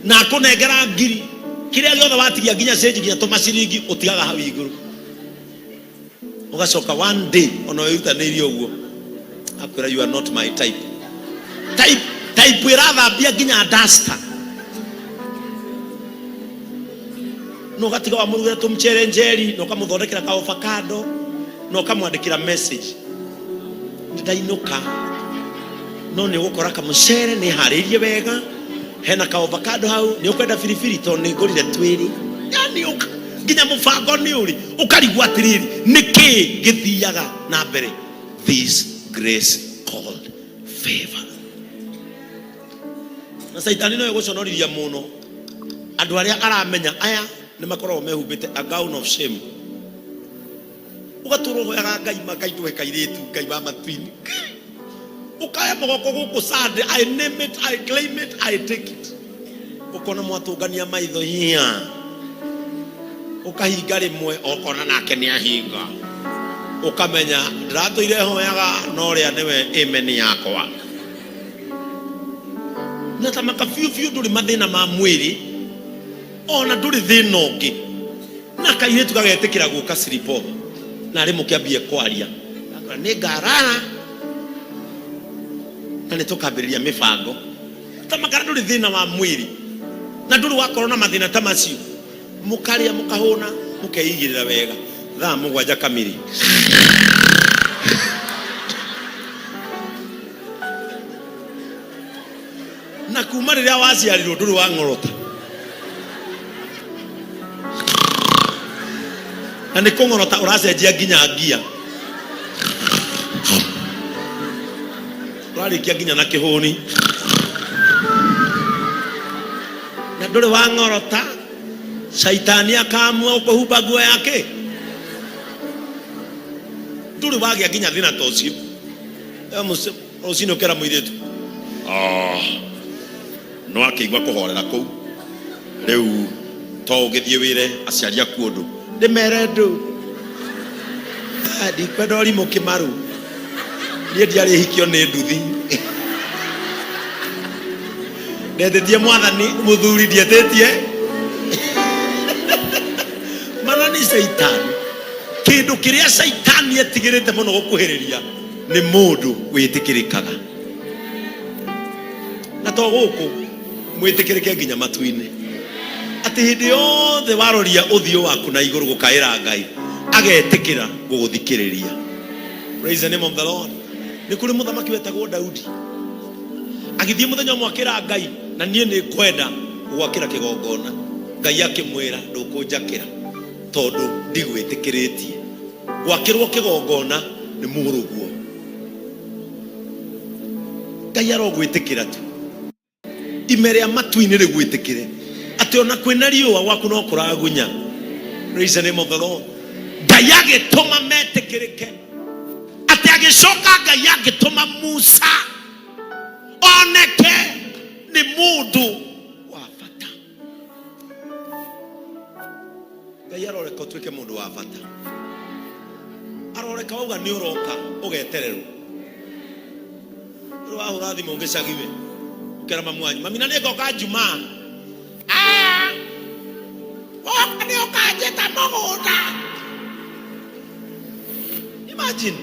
Speaker 1: na akũnengera ngiri kĩrĩa gĩothe watigia, nginya cenji, nginya tũmaciringi ũtigaga hau igũrũ. Ũgacoka one day ona wĩrutanĩirie ũguo akwĩra, "You are not my type." Type, type ĩrathambia nginya duster, na ũgatiga wamũrugĩra tũmchere njeri, na ũkamũthondekera ka avocado, na ũkamwandĩkĩra message, "Nĩ ndainũka, no nĩ ũgũkora kamũcere nĩ harĩirie wega, hena ka avocado hau, nĩ ũkwenda biribiri tondũ nĩ ngũrire twĩrĩ." Yani nginya mũbango nĩ ũrĩ, ũkarigwo atĩrĩrĩ, nĩ kĩĩ gĩthiaga na mbere? This grace called favor. Na Caitani no ĩgũconorithia mũno andũ arĩa aramenya aya nĩ makoragwo mehumbĩte a gown of shame. Ũgatũra ũhoyaga Ngai ma Ngai ndũhe kairĩtu Ngai wa matu-inĩ. Ũkaya mũgoko gũkũ Sunday, I name it, I claim it, I take it. Ũkona mwatũngania maitho hinya. Ũkahinga rĩmwe ũkona nake nĩ ahinga. Ũkamenya ndĩratũire hoyaga no ũrĩa nĩwe amen yakwa. Na tamaka biũ biũ ndũrĩ mathĩna ma mwĩrĩ ona ndũrĩ thĩna ũngĩ. Na kairĩtu gagetĩkĩra gũka sleepover na arĩ mũkĩambie kwaria. Gakora nĩ ngarara na nĩ tũkambĩrĩria mĩbango. Tamaka ndũrĩ thĩna wa mwĩrĩ na ndũrĩ wakorwo na mathĩna ta macio. Mũkarĩa mũkahũna mũkeigĩrĩra wega thaa mũgwanja kamiri. Na kuma rĩrĩa waciarirwo ndũrĩ wang'orota. Na nĩ kũng'orota ũracenjia nginya ngia. Ũrarĩkia nginya na kĩhũni. Na ndũrĩ wang'orota. Caitani akamua ũkũhumba nguo yake. Ndũrĩ wagĩa nginya thĩna ta ũcio. Rũcinĩ ũkera mũirĩtu. Ah, no akĩigua kũhorera kũu. Rĩu to ũgĩthiĩ wĩre aciari aku ũndũ. Ndĩmere ndũ. Ah, ndikwenda ũrimũ kĩmaru. Niĩ ndiarĩ hikio nĩ nduthi. Ndetĩtie mwathani mũthuri ndietĩtie. Mana nĩ caitani. Kĩndũ kĩrĩa caitani etigĩrĩte mũno gũkuhĩrĩria nĩ mũndũ wĩtĩkĩrĩkaga. Na to gũkũ mwĩtĩkĩrĩke nginya matu-inĩ. Atĩ hĩndĩ yothe waroria ũthiũ waku na igũrũ gũkaĩra Ngai, agetĩkĩra gũgũthikĩrĩria. Praise the name of the Lord. Nĩ kũrĩ mũthamaki wetagwo Daudi. Agĩthiĩ mũthenya ũmwe akĩra Ngai, na niĩ nĩ ngwenda gũgwakĩra kĩgongona. Ngai akĩmwĩra, ndũkũnjakĩra tondũ ndigwĩtĩkĩrĩtie. Gwakĩrwo kĩgongona nĩ mũrũguo. Ngai arogwĩtĩkĩra tu. Ime rĩa matu-inĩ rĩgwĩtĩkĩre atĩ ona kwĩna riũa gwaku no kũragunya. Praise the name of the Lord. Ngai agĩtũma metĩkĩrĩke atĩ agĩcoka Ngai agĩtũma Musa oneke nĩ mũndũ wa bata. Ngai aroreka ũtuĩke mũndũ wa bata. Aroreka wauga nĩ ũroka ũgetererwo. Rĩu wahũra thimũ gĩcagi we ũkera mamu wanyu, mami na nĩ ngoka Njumaa. Ah, woka nĩ ũkanjĩta mũgũnda. Imagine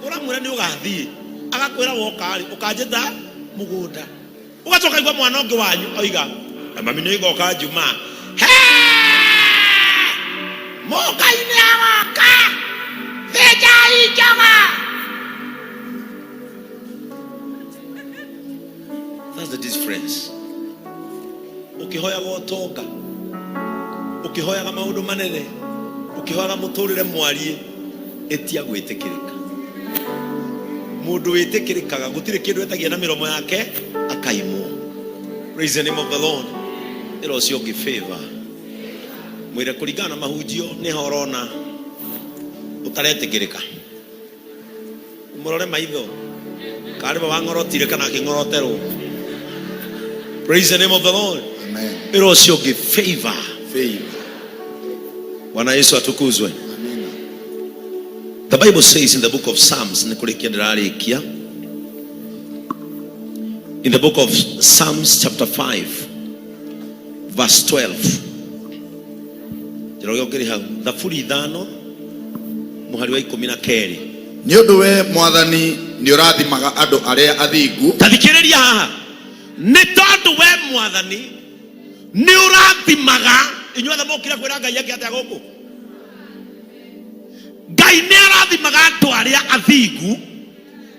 Speaker 1: ũramwĩra nĩ ũgathiĩ agakwĩra woka rĩ ũkanjĩta mũgũnda. Ũgacoka igua mwana ũngĩ wanyu oiga na mami nĩ ngoka Njumaa. Mũngai nĩ agoka, thĩnjai njoga. That's the difference. Ũkĩhoyaga ũtonga, ũkĩhoyaga maũndũ manene, ũkĩhoyaga mũtũrĩre mwariĩ, ĩtia gwĩtĩkĩrĩka. Mũndũ wĩtĩkĩrĩkaga gũtirĩ kĩndũ etagia na mĩromo yake akaimwo. Praise the name of the Lord. Ĩra ũcio ũngĩ favor. Mwĩre kũringana na mahunjio nĩho ũrona ũtaretĩkĩrĩka. Mũrore maitho karĩ we wang'orotire kana akĩng'oroterwo. Praise the name of the Lord.
Speaker 2: Amen.
Speaker 1: Ĩra ũcio ũngĩ favor.
Speaker 2: Favor.
Speaker 1: Bwana Yesu atukuzwe.
Speaker 2: Amina.
Speaker 1: The Bible says in the book of Psalms, nĩ kũrĩkia ndĩrarĩkia. In the book of Psalms chapter 5 verse 12. Njoroge ũkĩrĩ hau. Thaburi ithano mũhari wa ikũmi na kerĩ.
Speaker 2: Nĩ ũndũ we mwathani nĩ ũrathimaga andũ arĩa athingu.
Speaker 1: Ta thikĩrĩria haha. Nĩ tondũ we mwathani nĩ ũrathimaga. Inyuothe mũkire kwĩra Ngai eke atĩa gũkũ? Ngai nĩ arathimaga andũ arĩa athingu.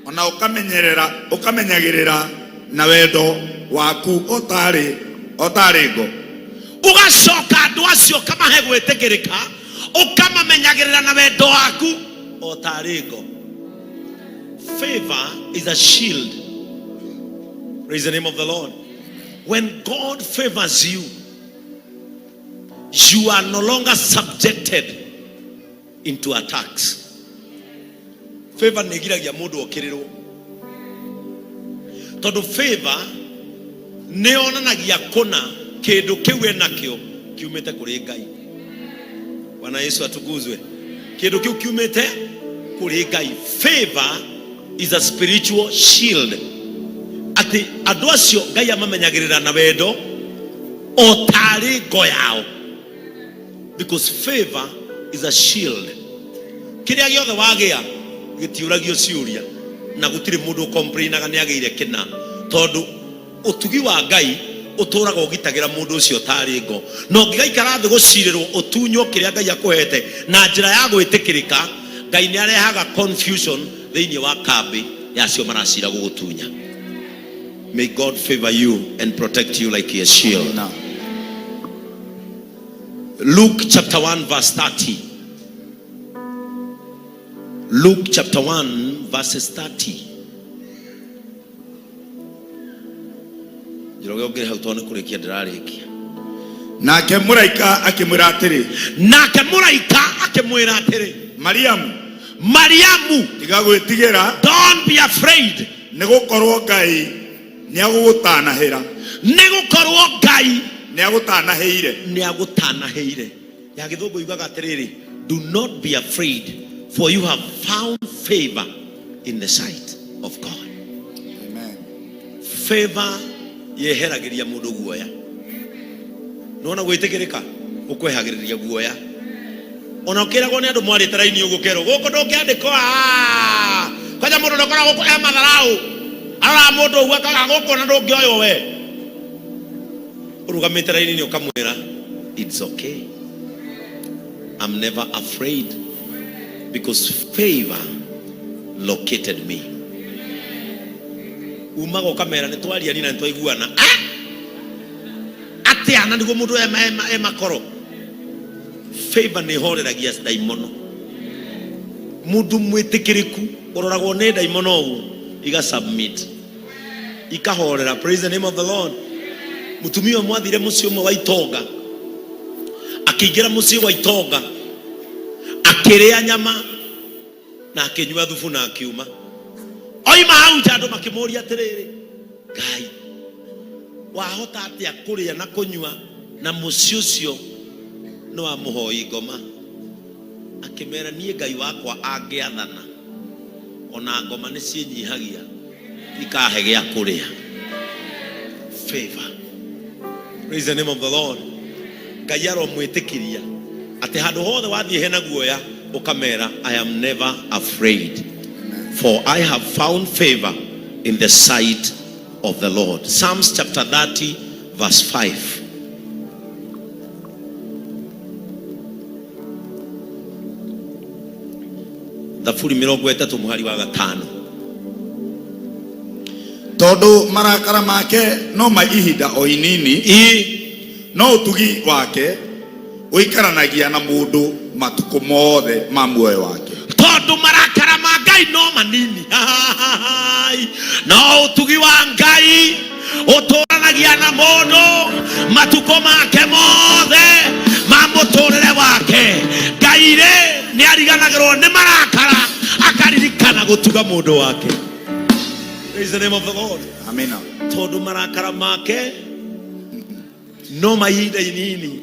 Speaker 2: Ona ũkamenyerera, ũkamenyagĩrĩra na wendo waku ũtarĩ, ũtarĩ ngo.
Speaker 1: Ũgacoka andũ acio ũkamahe gwĩtĩkĩrĩka, ũkamamenyagĩrĩra na wendo waku o tarĩ ngo. Favor is a shield. Praise the name of the Lord. When God favors you, you are no longer subjected into attacks. Favor nĩ ĩgiragia mũndũ okĩrĩrwo, tondũ favor nĩ yonanagia kũna kĩndũ kĩu enakĩo kiumĩte kũrĩ Ngai. Bwana Yesu atukuzwe. Kĩndũ kĩu kiumĩte kũrĩ Ngai. Favor is a spiritual shield, atĩ andũ acio Ngai amamenyagĩrĩra na wendo o tarĩ ngo yao, because favor is a shield. Kĩrĩa gĩothe wagĩa gĩtiũragio ciũria, na gũtirĩ mũndũ ũkomplainaga nĩ agĩire kĩna, tondũ ũtugi wa Ngai ũtũraga ũgitagĩra mũndũ ũcio tarĩ ngo. Na ũngĩgaikara thĩ gũcirĩrwo ũtunywo kĩrĩa Ngai akũhete na njĩra ya gwĩtĩkĩrĩka, Ngai nĩ arehaga confusion thĩinĩ wa kambĩ ya acio maracira gũgũtunya. May God favor you and protect you like a shield.
Speaker 2: Amina.
Speaker 1: Luke chapter 1 verse 30. Luke chapter 1 verses 30. Njoroge ũngĩrĩ hau tondũ nĩ kũrĩkia ndĩrarĩkia.
Speaker 2: Nake mũraika akĩmwĩra atĩrĩ,
Speaker 1: Nake mũraika akĩmwĩra atĩrĩ,
Speaker 2: Mariamu,
Speaker 1: Mariamu,
Speaker 2: tiga gwĩtigĩra,
Speaker 1: don't be afraid,
Speaker 2: nĩ gũkorwo Ngai nĩ agũgũtanahĩra,
Speaker 1: nĩ gũkorwo Ngai
Speaker 2: nĩ agũtanahĩire.
Speaker 1: Nĩ agũtanahĩire. Ya gĩthũngũ yugaga atĩrĩrĩ, do not be afraid, for you have found favor in the sight of God.
Speaker 2: Amen.
Speaker 1: Favor yeheragĩria mũndũ guoya. Nĩwona gwĩtĩkĩrĩka gũkwehagĩrĩria guoya, ona ũkĩragwo nĩ andũ mwarĩte raini ũguo, ũkerwo gũkũ ndũngĩandĩkwo. Ah, kwanja mũndũ ndakora gũkũ e matharau, aroraga mũndũ ũguo akaga gũkũ na ndũngĩoywo. We ũrũgamĩte raini-inĩ ũkamwĩra, "It's okay, I'm never afraid because favor located me." Umaga ũkamera nĩ twariani na nĩ twaiguana. Ah! Atĩa na nĩguo mũndũ e makoro. Favor nĩ ĩhoreragia ndaimono. Mũndũ mwĩtĩkĩrĩku ũroragwo nĩ ndaimono ũguo iga submit, ikahorera. Praise the name of the Lord. Mũtumia ũmwe athire mũciĩ ũmwe wa itonga, akĩingĩra mũciĩ wa itonga, akĩrĩa nyama na akĩnyua thubu na akiuma. Oima hau nja, andũ makĩmũria atĩrĩrĩ, "Ngai, wahota atĩa kũrĩa na kũnyua na mũciĩ ũcio nĩ wa mũhoi ngoma?" Akĩmera, "Niĩ Ngai wakwa angĩathana, ona ngoma nĩ ciĩnyihagia ikahe gĩa kũrĩa." Favor. Praise the name of the Lord. Ngai aromwĩtĩkĩria atĩ handũ hothe wathiĩ hena guoya, ũkamera, "I am never afraid, for I have found favor in the sight of the Lord." Psalms chapter 30 verse 5. Thaburi 30 mũhari wa 5.
Speaker 2: Tondũ marakara make no ma ihinda o inini, no ũtugi wake ũikaranagia na mũndũ matukũ mothe ma muoyo wake.
Speaker 1: Tondũ marakara ma Ngai no manini. Ai, no ũtugi wa Ngai ũtũranagia na mũndũ matukũ make mothe ma mũtũrĩre wake. Ngai rĩ, nĩ ariganagĩrwo nĩ marakara, akaririkana gũtuga mũndũ wake. Praise the name of the Lord.
Speaker 2: Amina.
Speaker 1: Tondũ marakara make no mahinda inini,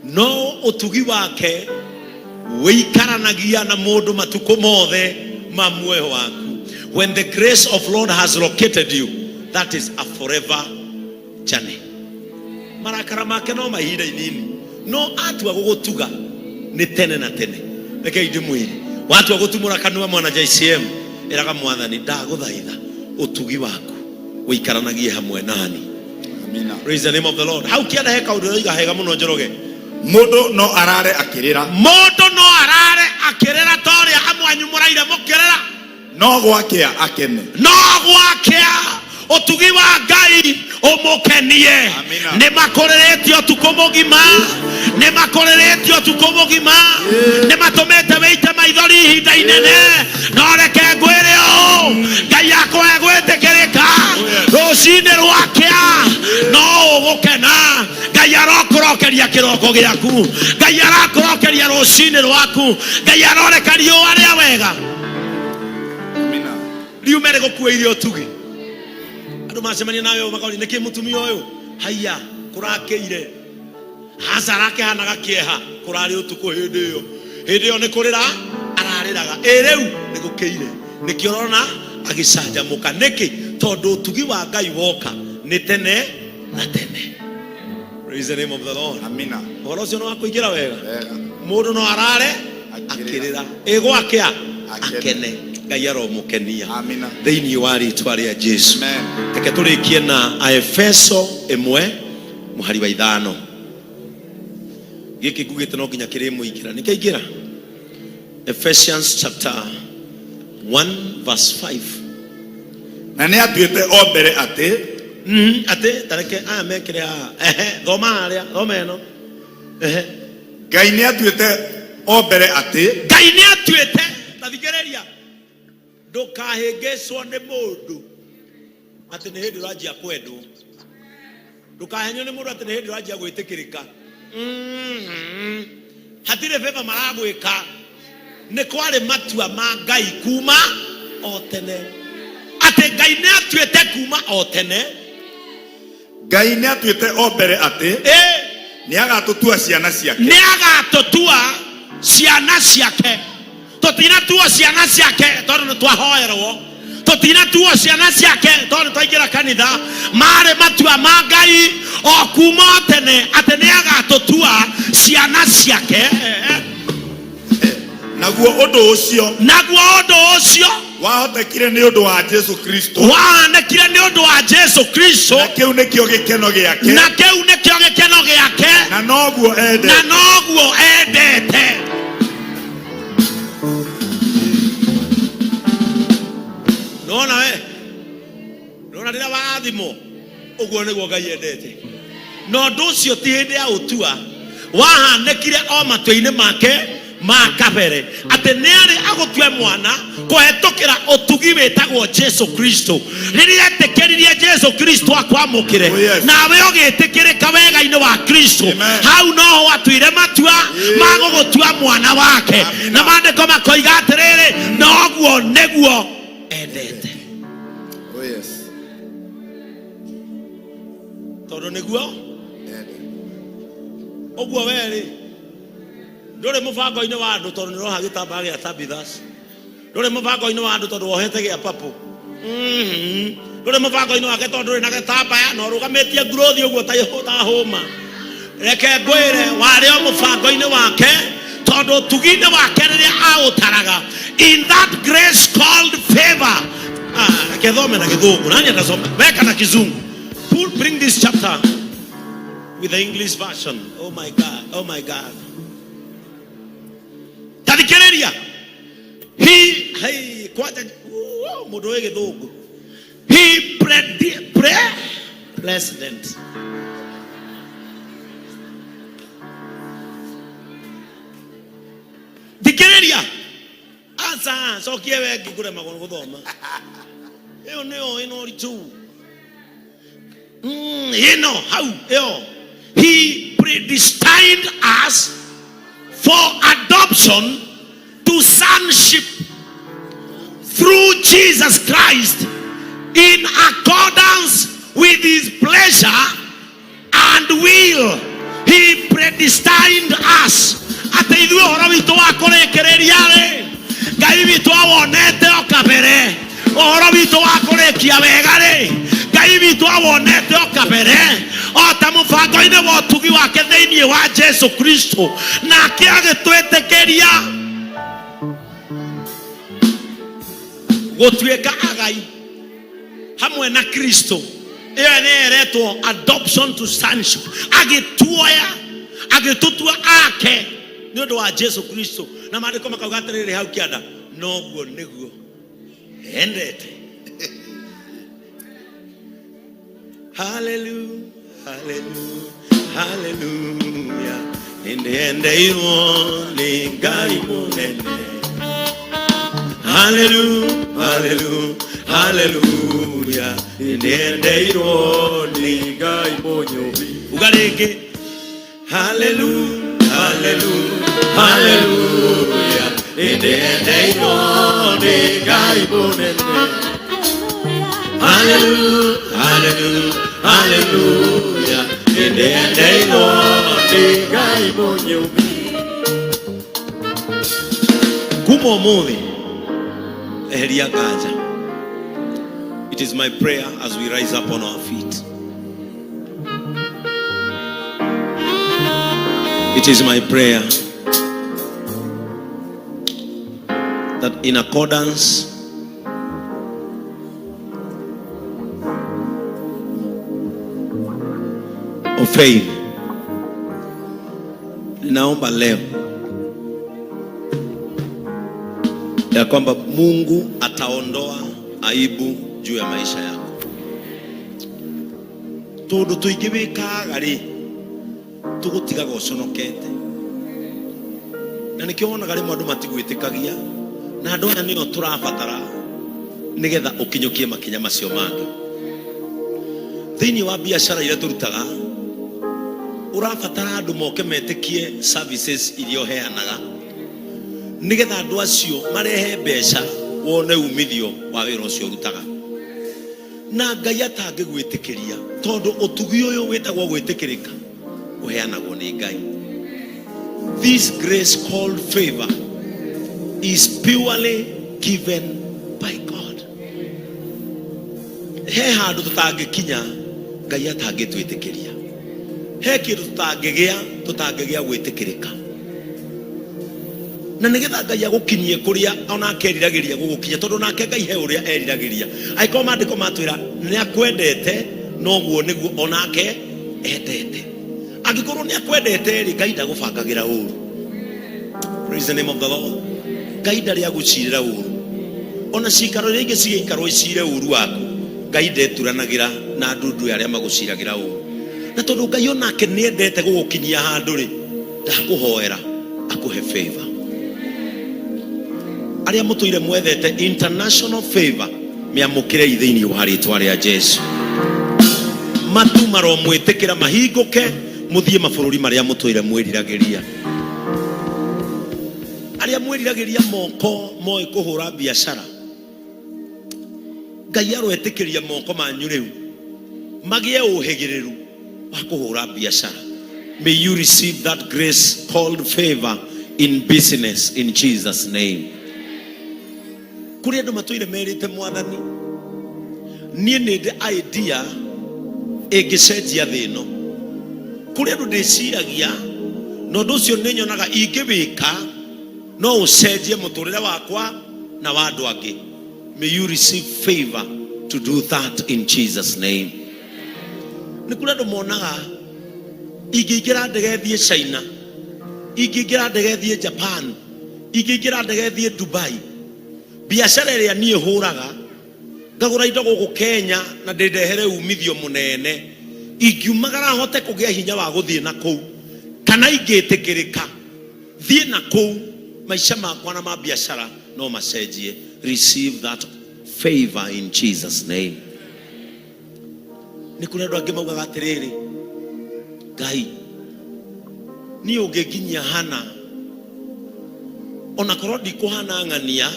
Speaker 1: no ũtugi wake wĩikaranagia na mũndũ matukũ mothe ma muoyo waku. When the grace of Lord has located you, that is a forever journey. Marakara make no mahinda inini, no atua gũgũtuga nĩ tene na tene. Rekei ndĩmwĩre, watua gũtumũra kanua mwana JCM, ĩraga Mwathani, "Ndagũthaitha ũtugi waku ũikaranagie hamwe nani."
Speaker 2: Amina.
Speaker 1: Praise the name of the Lord. Hau kĩanda he kaũndũ ũroiga hega mũno, Njoroge.
Speaker 2: Mũndũ no arare akĩrĩra,
Speaker 1: Mũndũ no arare akĩrĩra ta ũrĩa amwe anyu mũraire mũkĩrĩra,
Speaker 2: no gwakĩa akene.
Speaker 1: No gwakĩa ũtugi wa Ngai ũmũkenie.
Speaker 2: Amina.
Speaker 1: Nĩ makũrĩrĩtie ũtukũ mũgima, nĩ makũrĩrĩtie ũtukũ mũgima, nĩ matũmĩte wĩite maithori ihinda inene, no reke ngwĩre ũũ, Ngai akwae gwĩtĩkĩrĩka, rũcinĩ rwakĩa no ũgũkena. Ngai arokũrokeria kĩroko gĩaku, Ngai arakũrokeria rũcinĩ rwaku, Ngai aroreka riũa rĩa wega. Riume rĩgũkuĩire ũtugi. Andũ macemania nawe ũũ makoria nĩkĩ mũtumia ũyũ haiya kũrakĩire aca arakĩhanaga kĩeha kũrarĩ ũtukũ hĩndĩ ĩyo hĩndĩ ĩyo nĩ kũrĩra ararĩraga ĩ rĩu nĩ gũkĩire nĩkĩo ũrona agĩcanjamũka nĩkĩ tondũ ũtugi wa Ngai woka nĩ tene na tene. Praise the name of the Lord.
Speaker 2: Amina.
Speaker 1: Ũhoro ũcio nĩ wa kũingĩra wega.
Speaker 2: Wega.
Speaker 1: Mũndũ no arare
Speaker 2: Akĩrĩra.
Speaker 1: akĩrĩra ĩgwakĩa
Speaker 2: Akene.
Speaker 1: akene. Ngai aromũkenia
Speaker 2: Amina.
Speaker 1: thĩinĩ wa rĩtwa rĩa Jesu.
Speaker 2: Amen.
Speaker 1: Reke tũrĩkie na Aefeso 1 mũhari wa 5. Gĩkĩ ngugĩte no nginya kĩrĩmũingĩra. Nĩkĩaingĩra? Ephesians chapter 1 verse 5.
Speaker 2: Na nĩ atuĩte o mbere atĩ
Speaker 1: Atĩ tareke aya mekĩre haha. Ehe, thoma harĩa, thoma ĩno. Ehe.
Speaker 2: Ngai nĩ atuĩte o mbere atĩ
Speaker 1: Ngai nĩ atuĩte, ta thikĩrĩria, ndũkahĩngĩcwo nĩ mũndũ atĩ nĩ hĩndĩ ũranjia kwendwo. Ndũkahenio nĩ mũndũ atĩ nĩ hĩndĩ ũranjia gwĩtĩkĩrĩka. Hatirĩ favor maragwĩka. Nĩ kwarĩ matua ma Ngai kuma o tene. Atĩ Ngai nĩ atuĩte kuma o tene.
Speaker 2: Ngai nĩ atuĩte o mbere atĩ nĩ agatũtua ciana ciake.
Speaker 1: Nĩ agatũtua ciana ciake. Tũtinatuo ciana ciake tondũ nĩ twahoerwo. Tũtinatuo ciana ciake tondũ nĩ twaingĩra kanitha. Marĩ matua ma Ngai o kuma o tene atĩ nĩ agatũtua ciana ciake.
Speaker 2: Naguo ũndũ ũcio
Speaker 1: Naguo ũndũ ũcio
Speaker 2: wahotekire nĩ ũndũ wa Jesu Kristo.
Speaker 1: Wahanĩkire nĩ ũndũ wa Jesu Kristo.
Speaker 2: Na kĩu nĩkĩo gĩkeno gĩake.
Speaker 1: Na kĩu nĩkĩo gĩkeno gĩake.
Speaker 2: Na noguo endete.
Speaker 1: Na noguo endete. Nona we nona rĩrĩa warathimwo ũguo nĩguo Ngai endete. Na ũndũ ũcio ti hĩndĩ ya ũtua wahanĩkire o matua-inĩ make ma kabere atĩ nĩ arĩ agũtue mwana kũhetũkĩra ũtugi wĩtagwo Jesu Kristo. Rĩrĩa etĩkĩririe Jesu Kristo akwamũkĩre,
Speaker 2: Oh, yes.
Speaker 1: nawe ũgĩtĩkĩrĩka wega-inĩ wa Kristo,
Speaker 2: Amen.
Speaker 1: hau noho atuire matua ma gũgũtua mwana wake.
Speaker 2: Amina.
Speaker 1: Na maandĩko makoiga atĩrĩrĩ, noguo nĩguo endete.
Speaker 2: Oh, yes.
Speaker 1: Tondũ nĩguo ũguo werĩ ndũrĩ mũbango-inĩ wa andũ tondũ nĩ ũroha gĩtambaya gĩa Tabitha's. Ndũrĩ mũbango-inĩ wa andũ tondũ wohete gĩa papo. Ndũrĩ mũbango-inĩ wake tondũ ndũrĩ na gĩtambaya na ũrũgamĩtie ngurothi ũguo ta hũma. Reke ngwĩre warĩ o mũbango-inĩ wake tondũ ũtugi-inĩ wake rĩrĩa aũtaraga in that grace called favor. Reke thome na gĩthũngũ. Nani atasoma? Weka na kizungu. Pull, bring this chapter with the English version. Oh my God, oh my God. Tathikĩrĩria. He, hey, kwanja, mũndũ wĩ gĩthũngũ. He pre, president. Thikĩrĩria. Aca, cokie we ngĩkũremagwo nĩ gũthoma. Ĩyo nĩyo ĩno ũritũ. Ĩno, hau, ĩyo. He predestined us for adoption to sonship through Jesus Christ in accordance with his pleasure and will. He predestined us. Atĩ ithuĩ ũhoro witũ wa kũrĩkĩrĩria rĩ, Ngai witũ awonete o kabere. Ũhoro witũ wa kũrĩkia wega rĩ, Ngai witũ awonete o kabere, o ta mũbango-inĩ wa ũtugi wake thĩinĩ wa Jesu Kristo, nake agĩtwĩtĩkĩria gũtuĩka agai hamwe na Kristo. Ĩyo nĩ ĩretwo adoption to sonship. Agĩtuoya, agĩtũtua ake nĩ ũndũ wa Jesu Kristo. Na maandĩko makauga atĩrĩrĩ hau kĩanda, noguo nĩguo endete. Hallelujah, hallelujah, hallelujah. Nĩndendeirwo nĩ Ngai mũnene. Hallelujah, hallelujah, hallelujah. Nĩndendeirwo nĩ Ngai mũnyũmbi. Uga rĩngĩ. Hallelujah, hallelujah, hallelujah. Nĩndendeirwo nĩ Ngai mũnene. Hallelujah, hallelujah, hallelujah. Nĩndendeirwo nĩ Ngai mũnyũmbi. Kuma ũmũthĩ eheria nganja. It is my prayer as we rise up on our feet. It is my prayer that in accordance of faith, ninaomba leo ya kwamba Mungu ataondoa aibu juu ya maisha yako. Tondu tuingĩ wĩkaga rĩ, tũgũtigaga ũconokete, na nĩkĩo wonaga rĩmwe andũ matigwĩtĩkagia, na andũ aya nĩo tũrabatara nĩgetha ũkinyũkie makinya macio mangĩ. Thĩinĩ wa biacara iria tũrutaga, ũrabatara andũ moke metĩkie services iria ũheanaga, nĩgetha andũ acio marehe mbeca wone umithio wa wĩra ũcio ũrutaga. Na Ngai atangĩgwĩtĩkĩria, tondũ ũtugi ũyũ wĩtagwo gwĩtĩkĩrĩka ũheanagwo nĩ Ngai. This grace called favor is purely given by God. He handũ tũtangĩkinya Ngai atangĩtwĩtĩkĩria, he kĩndũ tũtangĩgĩa tũtangĩgĩa gwĩtĩkĩrĩka, na nĩgetha Ngai agũkinyie kũrĩa onake eriragĩria gũgũkinyia, tondũ nake Ngai he ũrĩa eriragĩria. Angĩkorwo maandĩko matwĩra nĩ akwendete, noguo nĩguo onake endete. Angĩkorwo nĩ akwendete rĩ, Ngai ndagũbangagĩra ũru. Praise the name of the Lord. Ngai ndarĩ agũcirĩra ũru, ona cikaro iria ingĩ cigĩikarwo icire ũru waku, Ngai ndeturanagĩra na ndundu ya arĩa magũciragĩra ũru. Na tondũ Ngai onake nĩ endete gũgũkinyia handũ rĩ, ndakũhoera akũhe favor. Arĩa mũtũire mwethete international favor, mĩamũkĩrei thĩinĩ wa rĩtwa rĩa Jesu. Matu maromwĩtĩkĩra mahingũke, mũthiĩ mabũrũri marĩa mũtũire mwĩriragĩria. Arĩa mwĩriragĩria moko moĩ kũhũra biacara, Ngai aroetĩkĩria moko manyu rĩu magĩe ũhĩgĩrĩru wa kũhũra biacara. May you receive that grace called favor in business in Jesus name. Kũrĩ andũ matũire merĩte Mwathani, niĩ nĩ ndĩ idea ĩngĩcenjia thĩ ĩno. Kũrĩ andũ ndĩciragia na ũndũ ũcio nĩ nyonaga ingĩwĩka no ũcenjie mũtũrĩre wakwa na wa andũ angĩ. May you receive favor to do that in Jesus name. Nĩ kũrĩ andũ monaga ingĩingĩra ndege thiĩ China, ingĩingĩra ndege thiĩ Japan, ingĩingĩra ndege thiĩ Dubai, biacara ĩrĩa niĩ hũraga ngagũra indo gũkũ Kenya na ndĩndehere umithio mũnene, ingiumagara hote kũgĩa hinya wa gũthiĩ na kũu, kana ingĩtĩkĩrĩka thiĩ na kũu, maica makwa na ma biacara no macenjie. Receive that favor in Jesus name. Nĩ kũrĩ andũ angĩ maugaga atĩrĩrĩ, Ngai niĩ ũngĩnginyia hana, ona korwo ndikũhana ng'ania,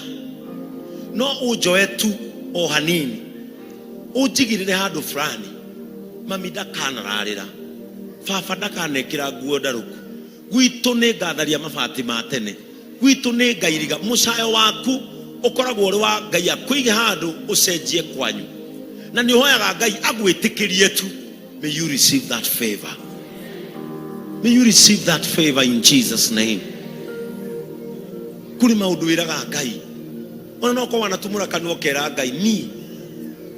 Speaker 1: no ũnjoe tu o hanini ũnjigĩrĩre handũ fulani, mami ndakanararĩra, baba ndakanekĩra nguo ndarũku, gwitũ nĩ ngatharia mabati ma tene, gwitũ nĩ ngairiga. Mũcayo waku ũkoragwo ũrĩ wa Ngai akũige handũ ũcenjie kwanyu, na nĩ ũhoyaga Ngai agwĩtĩkĩrie tu. May you receive that favor. May you receive that favor in Jesus name. Kũrĩ maũndũ wĩraga Ngai, ona no korwo wanatumũra kanua ũkera Ngai, ni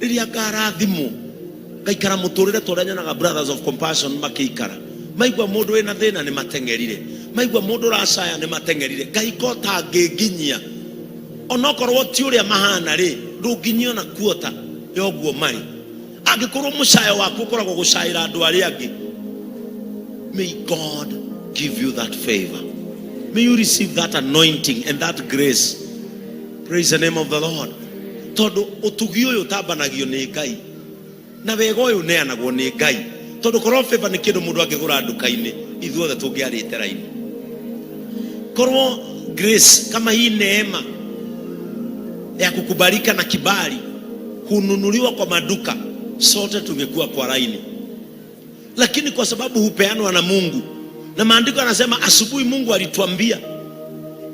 Speaker 1: rĩrĩa ngarathimwo ngaikara mũtũrĩre ta ũrĩa nyonaga Brothers of Compassion makĩikara, maigua mũndũ wĩna thĩna nĩ mateng'erire, maigua mũndũ ũracaya nĩ mateng'erire, Ngai ko tangĩnginyia onokorwo ti ũrĩa mahana rĩ, ndũnginyia ona kuota ya ũguo marĩ. Angĩkorwo mũcayo waku ũkoragwo gũcaĩra andũ arĩa angĩ, may God give you that favor. May you receive that anointing and that grace. Praise the name of the Lord. Tondũ ũtugi ũyũ ũtambanagio nĩ Ngai, na wega ũyũ ũneanagwo nĩ Ngai. Tondũ korwo favor nĩ kĩndũ mũndũ angĩgũra nduka-inĩ, ithuothe tũngĩarĩte raini. Korwo grace kama hii neema ya kukubalika na kibali Hununuliwa kwa maduka, sote tungekuwa kwa laini, lakini kwa sababu hupeanwa na Mungu, na maandiko yanasema asubuhi Mungu alituambia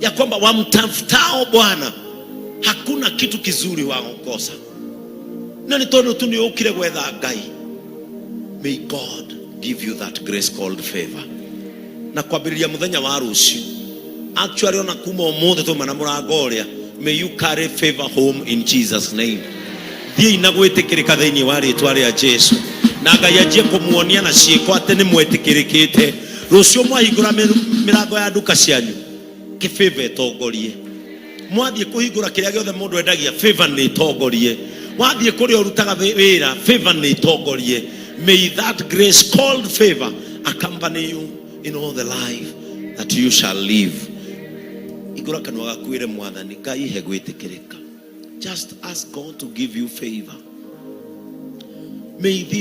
Speaker 1: ya kwamba wamtafutao Bwana hakuna kitu kizuri wakosa. Na nĩ tondũ tu nĩ ũkire gwetha Ngai. May God give you that grace called favor. Na kwambĩrĩria mũthenya wa rũciũ, actually ona kuma ũmũthĩ twauma na mũrango ũrĩa, may you carry favor home in Jesus' name. Thiĩi na gwĩtĩkĩrĩka thĩinĩ wa rĩtwa rĩa Jesu, na Ngai anjie kũmuonia na ciĩko atĩ nĩ mwĩtĩkĩrĩkĩte. Rũciũ mwahingũra mĩrango ya nduka cianyu, kĩ favor ĩtongorie. Mwathiĩ kũhingũra kĩrĩa gĩothe mũndũ endagia, favor nĩ ĩtongorie. Wathiĩ kũrĩa ũrutaga wĩra, favor nĩ ĩtongorie. May that grace called favor accompany you in all the life that you shall live. Hingũra kanua gaku wĩre Mwathani Ngai, he gwĩtĩkĩrĩka. Just ask God to give you favor. May this